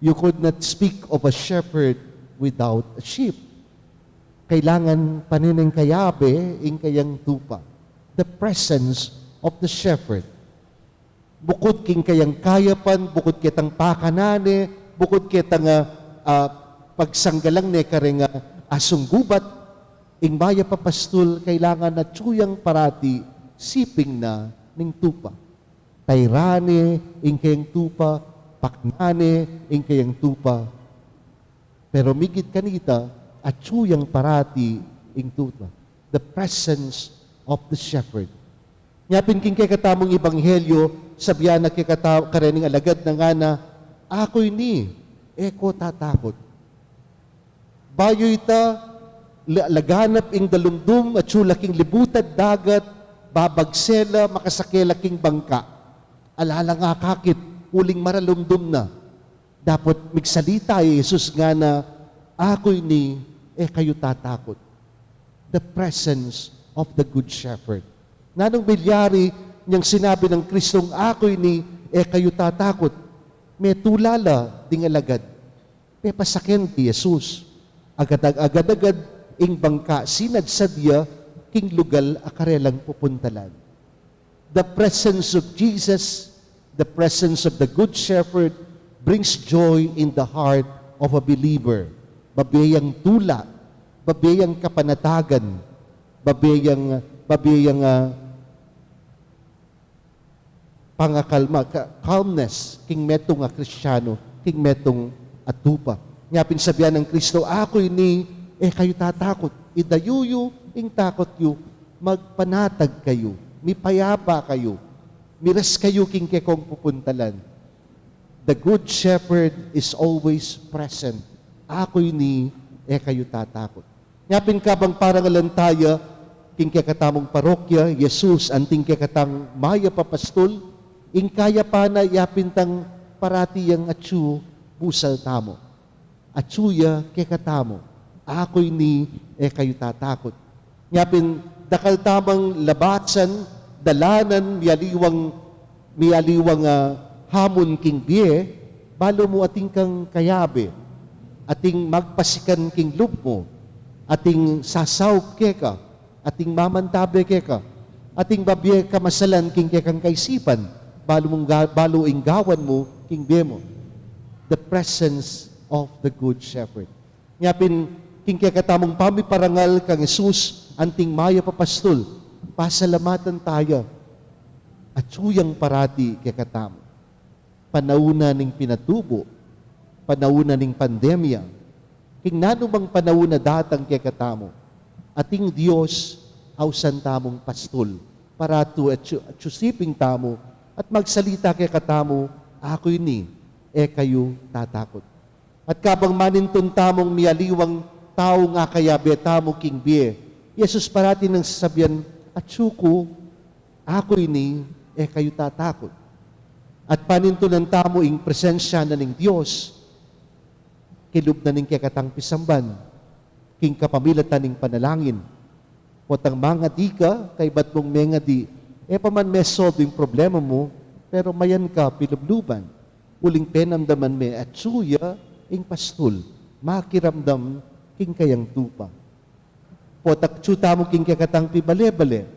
You could not speak of a shepherd without a sheep. Kailangan pa ne ning kayabe ing kayang tupa. The presence of the shepherd. Bukud king kayang kayapan, bukud ketang pakanan ne, Bukud ketang, ah, ah, pagsanggalang ne kareng, ah, asung gubat, ing mayap a pastul kailangan atyu yang parati siping na ning tupa. Tairan ne ing kayang tupa, paknan ne ing kayang tupa. Pero migit kanita, atyu yang parati ing tupa. The presence of the shepherd. Nya pin king kekatamung ebanghelyo, sabian na kekata-, karening alagad na ngana, "Aku ini, e ko tatakut." Bayu ita, la-, laganap ing dalumdum, atyu la king libut at dagat, babagse la, makasake la king bangka. Ala lang akakit, uling maralumdum na. Dapot migsalita i Jesus ngana, "Aku ini, e kayu tatakut." The presence of the Good Shepherd. Nanung milyari niyang sinabi nang Kristong, "Aku ini, e kayu tatakut"? Metula la ding alagad. Pepasaken di Jesus. Agad-agad, agad-agad ing bangka sinadsad ya king lugal a karelang pupuntalan. The presence of Jesus, the presence of the Good Shepherd brings joy in the heart of a believer. Babie yang tula, babie yang kapanatagan, babie yang, babie yang, ah, pangakalma, ka-, calmness, king metung a Kristiyanu, king metung a tupa. Nya pin sabian nang Kristo, "Aku ini, e kayu tatakut." Idayu yu ing takut yu, magpanatag kayu, mipayapa kayu, miras kayu king kekong pupuntalan. The Good Shepherd is always present. "Aku ini, e kayu tatakut." Nya pin kabang parangalan taya king kekatamung parokya, Jesus, anting kekatang mayap a pastul, ing kayapan na yapin tang parati yang atyu busal tamu. Atyu ya kekatamu, "Aku ini, e kayu tatakut." Nya pin dakal tamang labasan, dalanan, mialiwang, mialiwang, ah, hamun king bie, balu mu atin kang kayabe, atin magpasikan king lub mu, atin sasaup keka, atin mamantabe keka, atin babie kamasalan king kekang kaisipan, balu mung ga-, balu ing gawan mu king bie mu. The presence of the Good Shepherd. Nya pin, king kekatamung pamiparangal kang Jesus, anting mayap a pastul, pasalamatan taya. Atyu yang parati kekatamu. Panaun na ning pinatubu, panaun na ning pandemya, king nanumang panaun a datang kekatamu, ating Dios ausan tamung pastul, paratu atyu, atyu siping tamu, at magsalita kekatamu, "Aku ini, e kayu tatakut." At kabang manintun tamung mialiwang taung akayabe tamu king bie, Jesus parati nang sasabian, "Atyu ku, aku ini, e kayu tatakut." At panintunan tamu ing presensya na ning Dios, kilub na ning kekatang pisamban, king kapamilatan ning panalangin. Potang mangadi ka, kaybat mung mengadi, e pa man me-solve ing problema mu, pero mayan ka pilubluban. Uling penamdaman me atyu ya ing pastul, makiramdam king kayang tupa. Potang atyu tamu king kekatang pibale-bale,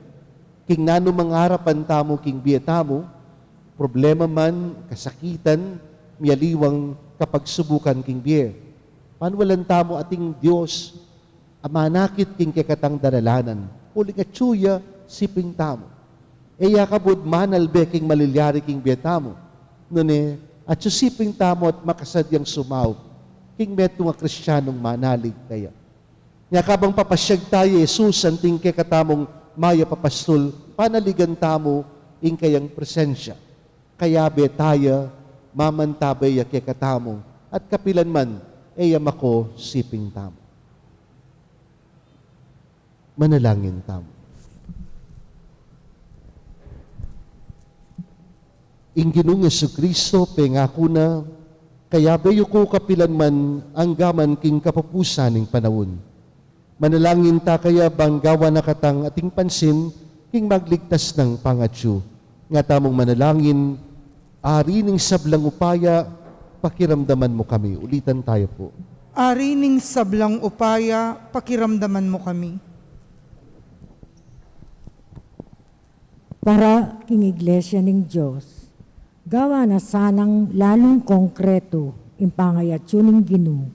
king nanumang arapan tamu king bie tamu, problema man, kasakitan, mialiwang kapagsubukan king bie. Panwalan tamu ating Dios a manakit king kekatang daralanan, uling atyu ya siping tamu. E ya kabud manalbe king malilyari king bie tamu, nune atyu siping tamu at makasadyang sumaup king metung a Kristiyanung manalig kaya. Nya kabang papasyag taya Jesus anting kekatamung mayap a pastul, panaligan tamu ing kayang presensya. Kayabe taya, mamantabe ya kekatamu, at kapilan man, e ya mako siping tamu. Manalangin tamu. Ing Ginung Jesucristo, pengaku na, kayabe yu ku kapilan man anggaman king kapupusan ning panaun. Manalangin ta kaya ban gawan na katang ating pansin king magligtas nang pangatyu. Nga tamung manalangin, Ari ning sablang upaya, pakiramdaman mu kami. Ulitan tayo po. Ari ning sablang upaya, pakiramdaman mu kami. Para king Iglesia ning Dios, gawa na sanang lalung konkreto ing pangayatsu ning Ginu.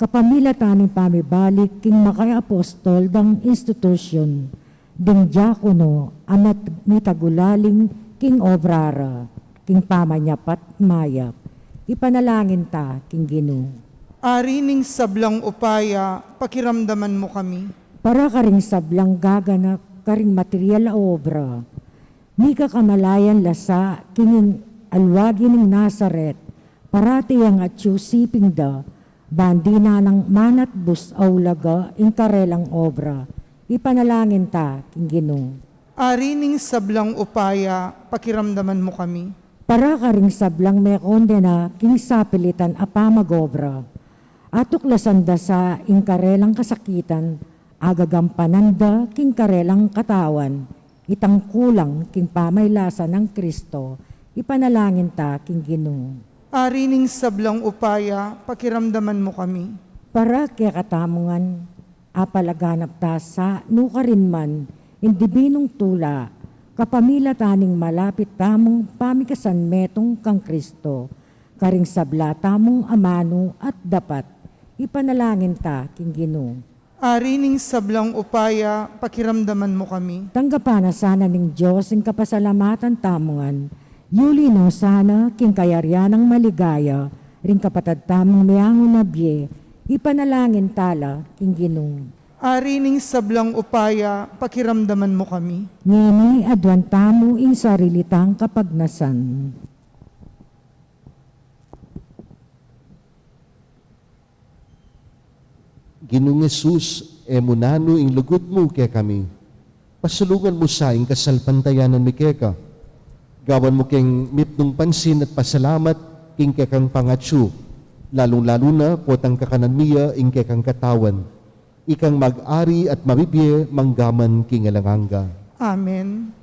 Kapamilatan ning pamibalik king makaapostol dang institusyun, ding diakono a mat-, mitagulaling king obra ra, king pamanyapat mayap. Ipanalangin ta king Ginu. Ari ning sablang upaya, pakiramdaman mu kami. Para karing sablang gaganap karing material a obra, mika kamalayan la sa king alwagi ning Nazaret, parati yang atyu siping da, ban dinan nang manatbus a ulaga ing karelang obra. Ipanalangin ta king Ginu. Ari ning sablang upaya, pakiramdaman mu kami. Para karing sablang mekondena king sapilitan a pamag-obra, atuklasan da sa ing karelang kasakitan, agagampanan da king karelang katawan itang kulang king pamailasan nang Kristo. Ipanalangin ta king Ginu. Ari ning sablang upaya, pakiramdaman mu kami. Para kekatamu ngan, apalaganap ta sa nukarin man ing dibinung tula, kapamilatan ning malapit tamung pamikasan metung kang Kristo, karing sabla tamung amanu at dapat. Ipanalangin ta king Ginu. Ari ning sablang upaya, pakiramdaman mu kami. Tanggapan na sana ning Dios ing kapasalamatan tamu ngan, yuli no sana king kayarian nang maligaya ring kapatad tamung meangu na bie. Ipanalangin ta la king Ginu. Ari ning sablang upaya, pakiramdaman mu kami. Ngeni aduan tamu ing sarili tang kapagnasan. Ginung Jesus, e mu nanu ing lugud mu kekami. Pasulungan mu sa ing kasalpantayanan mi keka. Gawan mu keng mipnung pansin at pasalamat king kekang pangatsu, lalung-lalu na potang kakanan mi ya ing kekang katawan. Ikang mag-ari at mabibie manggaman king alang angga. Amen.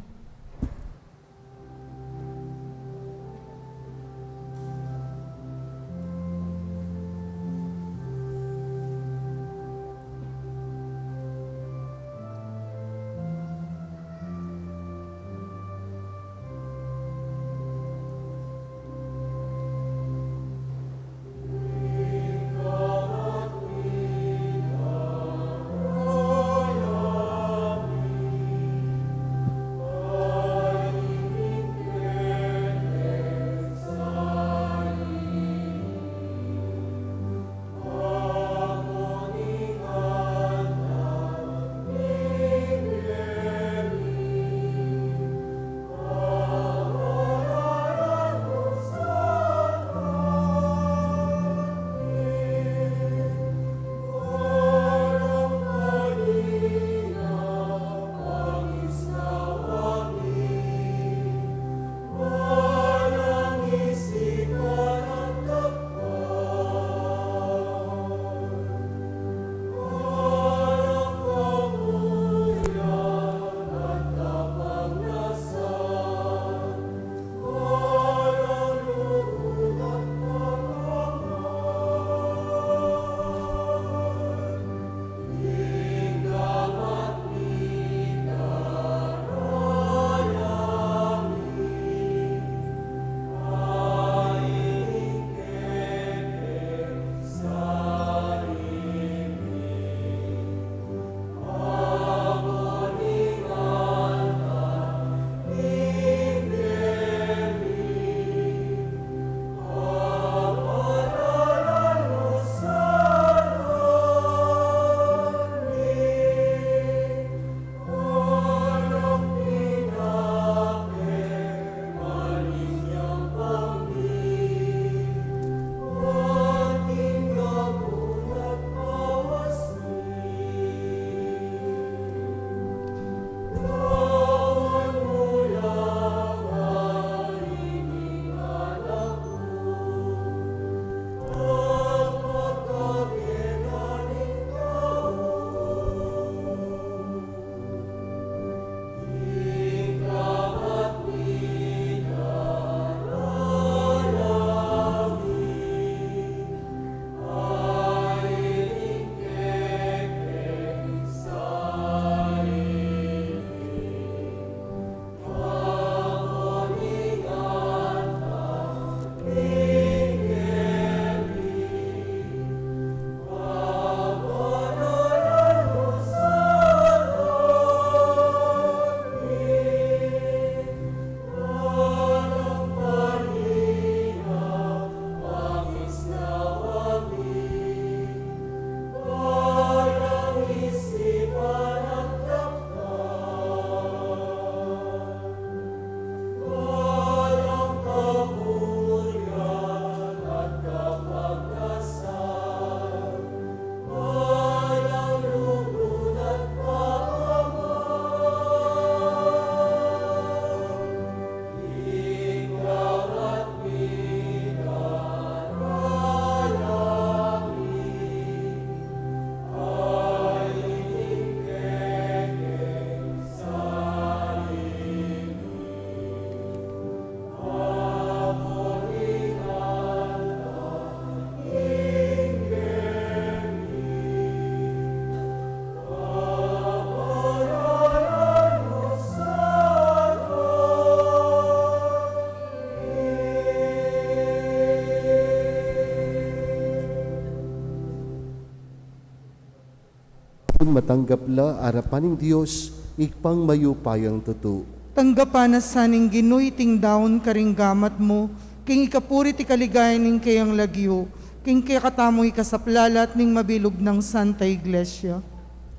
Matanggap la arapan ning Dios, Ibpang mayupayang tutu. Tanggapan na sa ning Ginu iting daun karing gamat mu, king ikapuri at ikaligayan ning keyang lagyu, king kekatamung ikasaplala at ning mabilug nang Santa Iglesia.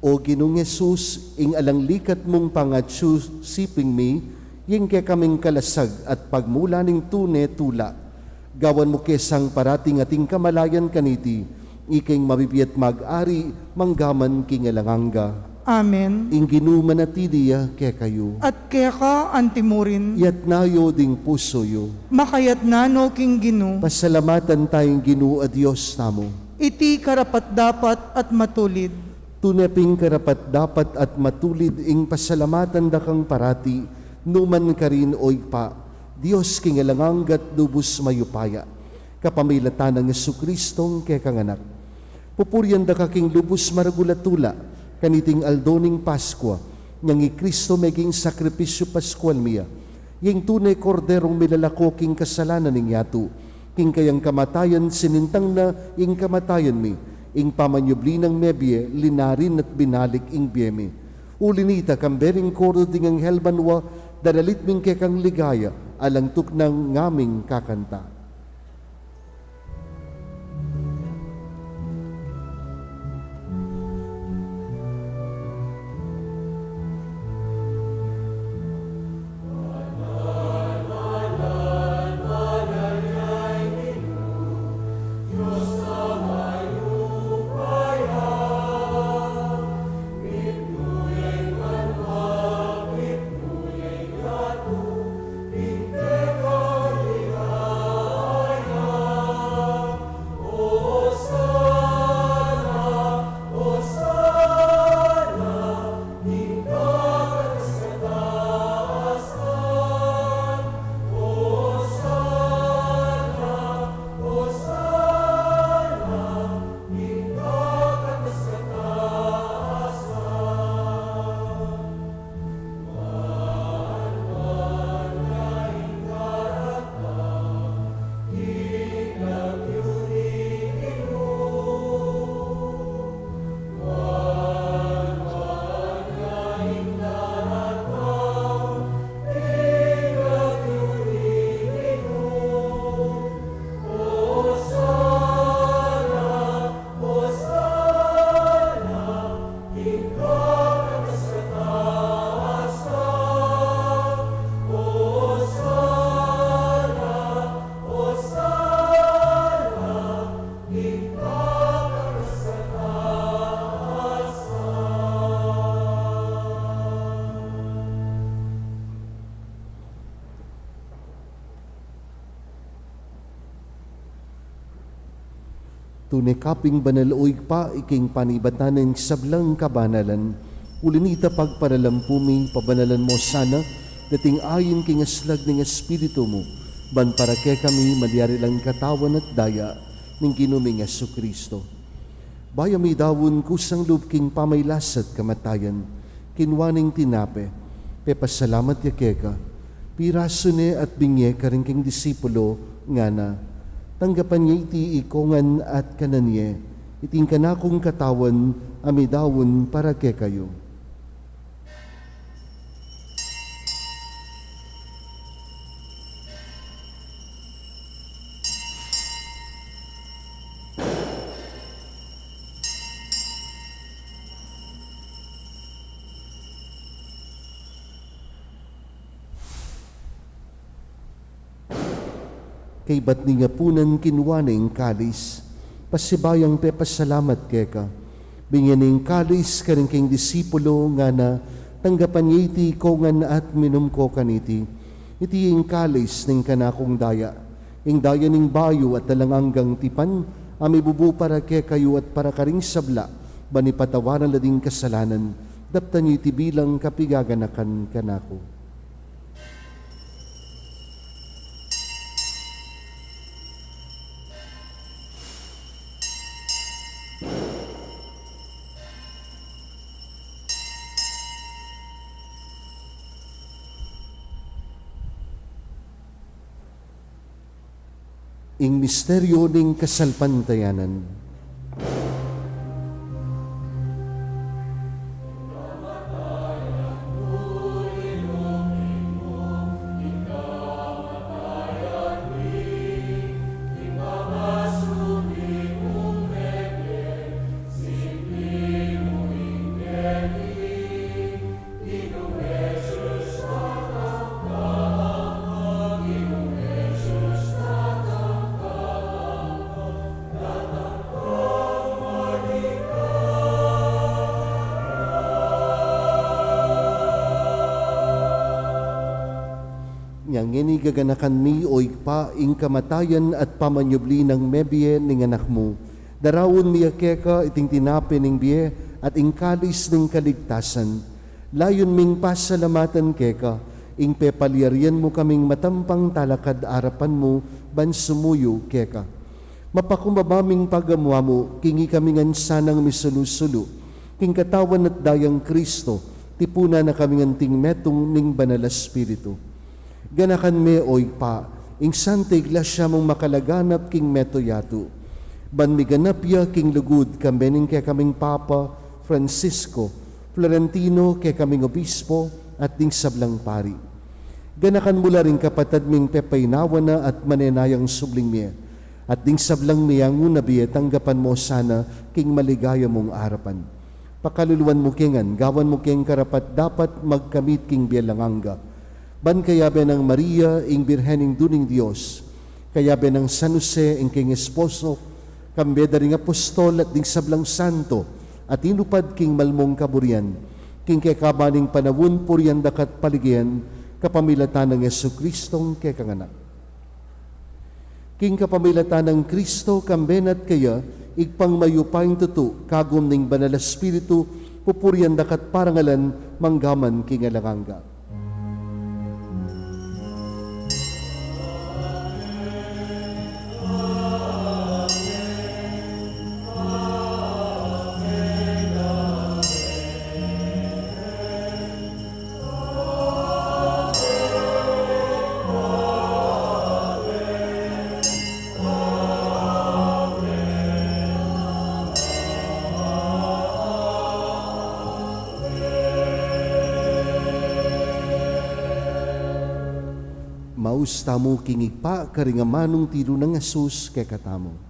O Ginung Jesus, ing alang likat mung pangatsu siping mi, ing kekaming kalasag at pagmula ning tune tula. Gawan mu ke sang parating ating kamalayan kaniti, ika ing mabibie at mag-ari, mangga man king alang angga. Amen. Ing Ginu manatili ya kekayu. At keka antimurin. Iyatas yu ding pusu yu. Makayatas no king Ginu. Pasalamatan taya ing Ginu a Dios tamu. Iti karapat-dapat at matulid. Tune ping karapat-dapat at matulid ing pasalamatan da kang parati, nukaman karin, o Ibpa, Dios king alang angga at lubus mayupaya, kapamilatan nang Jesucristong kekang Anak. Pupurian da ka king lubus maragul a tula, kaniting aldo ning Paskua, nyang i Kristo meging sakripisyu Paskual mi ya, ing tune Korderong milalako king kasalanan ning yatu. King kayang kamatayan sinintang na ing kamatayan mi, ing pamanyubli nang mebie, linarin at binalik ing bie mi. Uli nita, kambe ring koro ding anghel banua, dadalit ming kekang ligaya, alang tuknang ngaming kakanta. Tune ka ping banal, o Ibpa, ika ing panibatan ning sablang kabanalan. Uli nita pagparalampu mi, pabanalan mo sana dating ayin king aslag ning Espiritu mu, ban para kekami malyari lang katawan at daya ning Ginu ming Jesucristo. Bayu mi daun kusang lub king pamagkasakit at kamatayan, kinua ne ing tinape, pepasalamat ya keka, pirasu ne at binye karing kayang disipulu, ngana: Tanggapan ye iti ikongan at kanan ye, iti ing kanakung katawan a midaun para kekayu. Kaybat ning apunan, kinua ne ing kalis, pasibayung pepasalamat keka, binye ne ing kalis karing kayang disipulu, ngana: Tanggapan ye iti ikongan at minum ko kaniti, iti ing kalis ning kanakung daya, ing daya ning bayu at alang anggang tipan, a mibubu para kekayu at para karing sabla, ban ipatawad la ding kasalanan. Daptan ye iti bilang kapaganakan kanaku. Ing misteryu ning kasalpantayanan. Ngeni gaganakan mi, o Ibpa, ing kamatayan at pamanyubli nang mebie ning Anak mu. Daraun mi keka iting tinape ning bie at ing kalis ning kaligtasan. Layun ming pasalamatan keka ing pepalyarian mu kaming matampang talakad arapan mu ban sumuyu keka. Mapakumbaba ming pagamu-amu king ikami ngan sanang misulu-sulu king katawan at dayang Kristo, tipunan na kaming anting metung ning Banal a Espiritu. Ganakan me, o Ibpa, ing Santa Iglesia mung makalaganap king mabilug a yatu, ban miganap ya king lugud, kambe ning kekaming Papa Francisco, Florentino, kekaming Obispo, at ding sablang pari. Ganakan mu la ring kapatad ming pepaynawa na at manenayang subling mie, at ding sablang miyangu na bie tanggapan mu sana king maligaya mung arapan. Pakaluluan mu ke ngan, gawan mu keng karapat-dapat magkamit king bie alang angga. Ban kayabe nang Maria, ing Birhen ning Indu ning Dios, kayabe nang San Jose, ing kayang esposo, kambe da ring apostol at ding sablang santo a tinupad king malmung kaburian, king kekaban ning panaun purian da ka at paligayan, kapamilatan nang Jesucristong kekang Anak. King kapamilatan nang Kristo, kambe na at keya, Ibpang mayupayang tutu, kagum ning Banal a Espiritu, pupurian da ka at parangalan, mangga man king alang angga. Maus tamu king Ibpa karing amanung tiru nang Jesus kekatamu.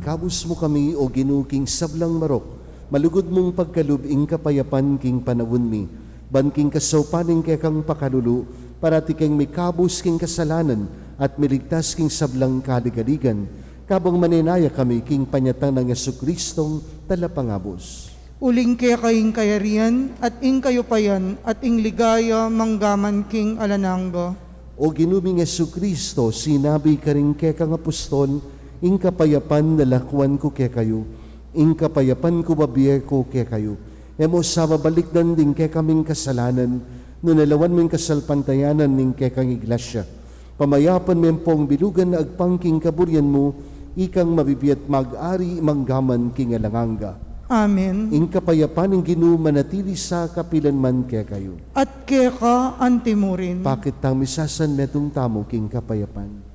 Ikabus mu kami, O Ginu, king sablang marok, malugud mung pagkalub ing kapayapan king panaun mi, ban king kasaupan ning kekang pakalulu, parati keng mikabus king kasalanan at miligtas king sablang kaligaligan, kabang manenaya kami king panyatang nang Jesucristong Talapangabus. Uling keka ing kayarian, at ing kayupayan, at ing ligaya, manggaman king alang angga. O Ginu ming Jesucristo, sinabi karing kekang apostol, ing kapayapan lalakwan ku kekayu, ing kapayapan ku bibie ku kekayu. E mu sa babalikdan ding kekaming kasalanan, nune lawan mu ing kasalpantayanan ning kekang Iglesia. Pamayapan me ampong bilugan agpang king kaburian mu, Ikang mabibie at mag-ari mangga man king alang angga. Amen. Ing kapayapan ning Ginu manatili sa kapilan man kekayu. At keka anti murin. Pakit tang misasanmetung tamu king kapayapan.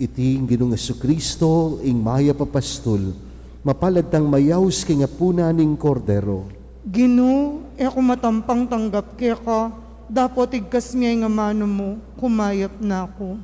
Iti ing Ginung Jesucristo, ing mayap a pastul, mapalad tang mayaus king apunan ning Kordero. Ginu, e ku matampang tanggap keka, dapot igkas me ing amanu mu, kumayap na ku.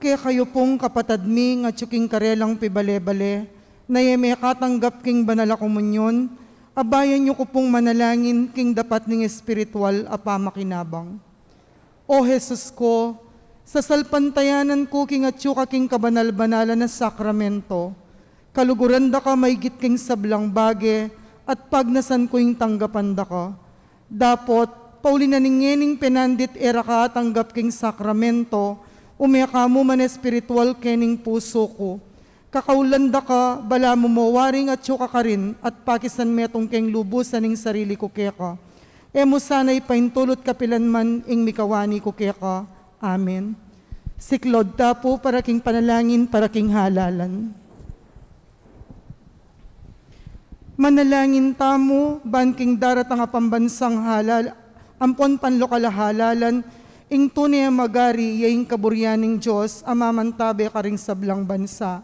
Kekayu pung kapatad mi, nung atyu king karelang pibale-bale, na e mekatanggap king banal a komunyon, abayan yu ku pung manalangin king dapat ning espiritual a pamakinabang. O Jesus ku, sasalpantayanan ku king atyu ka king kabanal-banalan a sakramento, kaluguran da ka maigit king sablang bage, at pagnasan ku ing tanggapan da ka. Dapot, pauli na ning ngening penandit e ra ka atanggap king sakramento, ume ka mu man espiritual kening pusu ku. Kakaulan da ka, balamu mo waring atyu ka karin at pakisan metung keng lubusan ing sarili ku keka. E mu sana ipaintulut kapilan man ing mikawani ku keka. Amen. Siklaud ta pu para king panalangin, para king halalan. Manalangin tamu, ban king daratang a pambansang halal, ampon panlokal a halalan, ing tune a magari, ya ing kaburian ning Dios, a mamantabe karing sablang bansa.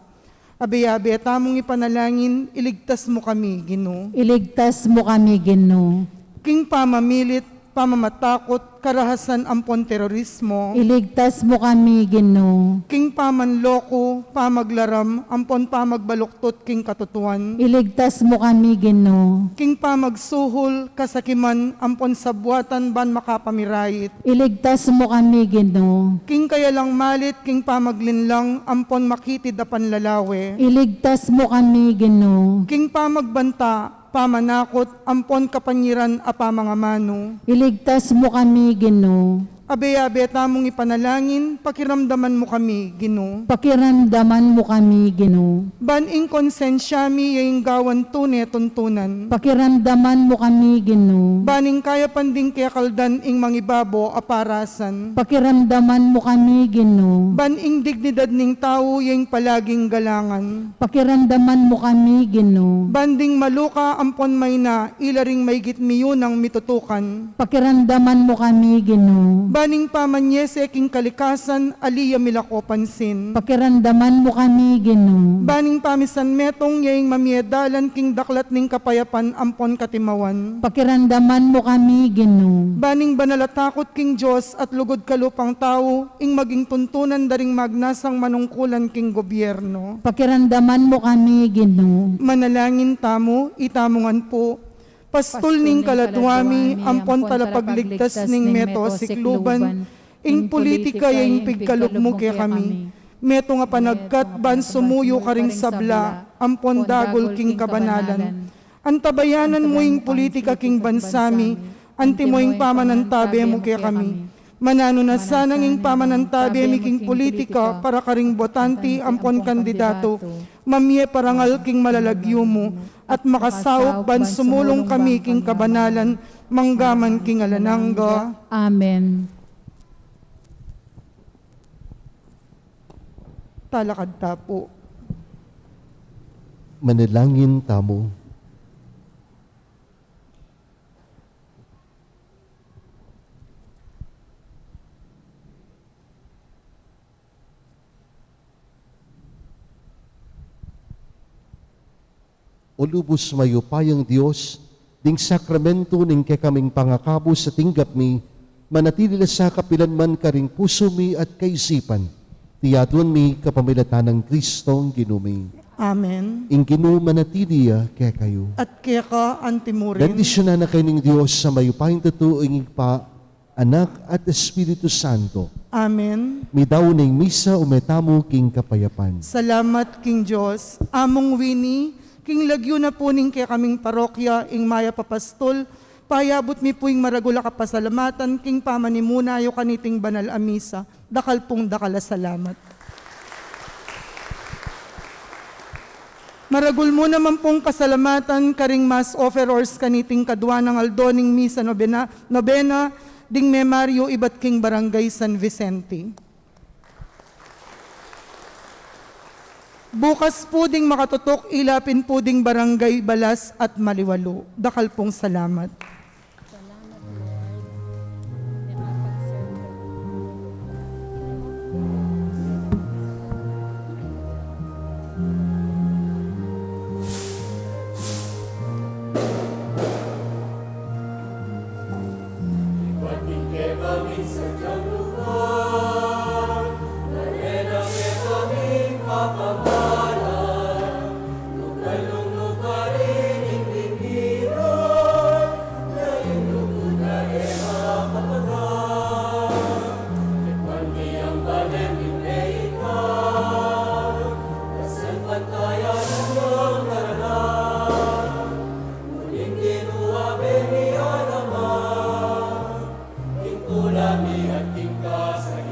Abe-abe tamung ipanalangin, iligtas mu kami, Ginu. Iligtas mu kami, Ginu. King pamamilit, pamamatakut, karahasan ampon terorismo. Iligtas mu kami, Ginu. King pamanloko, pamaglaram, ampon pamagbaluktut king katutuan. Iligtas mu kami, Ginu. King pamagsuhul, kasakiman, ampon sabuatan ban makapamirayit. Iligtas mu kami, Ginu. King kayalang malit, king pamaglinlang, ampon makitid a panlalawe. Iligtas mu kami, Ginu. King pamagbanta, pamanakut, ampon kapanyiran a pamangamanu. Iligtas mu kami, Ginu. Abe-abe tamung ipanalangin, pakiramdaman mu kami, Ginu. Pakiramdaman mu kami, Ginu. Ban ing konsensya mi ya ing gawan tune tuntunan. Pakiramdaman mu kami, Ginu. Ban ing kayapan ding kekaldan ing mangibabo a parasan. Pakiramdaman mu kami, Ginu. Ban ing dignidad ning tau ya ing palaging galangan. Pakiramdaman mu kami, Ginu. Ban ding maluka ampon maina, ila ring maigit miyunang mitutukan. Pakiramdaman mu kami, Ginu. Ban ing pamanyese king kalikasan, ali ya milako pansin. Pakiramdaman mu kami, Ginu. Ban ing pamisan metung ya ing mamie dalan king daklat ning kapayapan ampon katimawan. Pakiramdaman mu kami, Ginu. Ban ing banal a takut king Dios at lugud kalupang tau, ing maging tuntunan da ring magnasang manungkulan king gobyerno. Pakiramdaman mu kami, Ginu. Manalangin tamu, itamu ngan pu. Pastul ning kaladwa mi, ampon talapagligtas ning meto sikluban, ing pulitika ya ing pigkalub mu kekami. Metung a panagkat ban sumuyu karing sabla, ampon dagul king kabanalan. Antabayanan mu ing pulitika king bansa mi, antimo ing pamanantabe mu kekami. Mananu na sanang ing pamanantabe mi king pulitika para karing botante ampon kandidatu, mamie parangal king malalagyu mu, at makasaup ban sumulung kami king kabanalan, manggaman king alang angga. Amen. Talakad ta pu. Manalangin tamu. O lubus mayupayang Dios, ding sakramento ning kekaming pangakabus a tinggap mi, manatili la sa kapilan man karing pusu mi at kaisipan. Iti aduan mi kapamilatan nang Kristong Ginu mi. Amen. Ing Ginu manatili ya kekayu. At keka antimurin. Bendisyunan na kayu ning Dios a mayupayang tutu, ing Ibpa, Anak, at Espiritu Santo. Amen. Midaun ing misa, ume tamu king kapayapan. Salamat king Dios. Among Winnie, king lagyu na pu ning kekaming parokya, ing mayap a pastul, payabut mi pu ing maragul a kapasalamatan king pamanimuna yu kaniting banal a misa. Dakal pung dakal a salamat. Maragul mu naman pung pasalamatan karing mass offerers kaniting kadua nang aldo ning misa nobena, nobena, ding memaryu ibat king Barangay San Vicente. Bukas pu ding makatutuk, ila pin pu ding Barangay Balas at Maliwalu. Dakal pung salamat. Ating kasal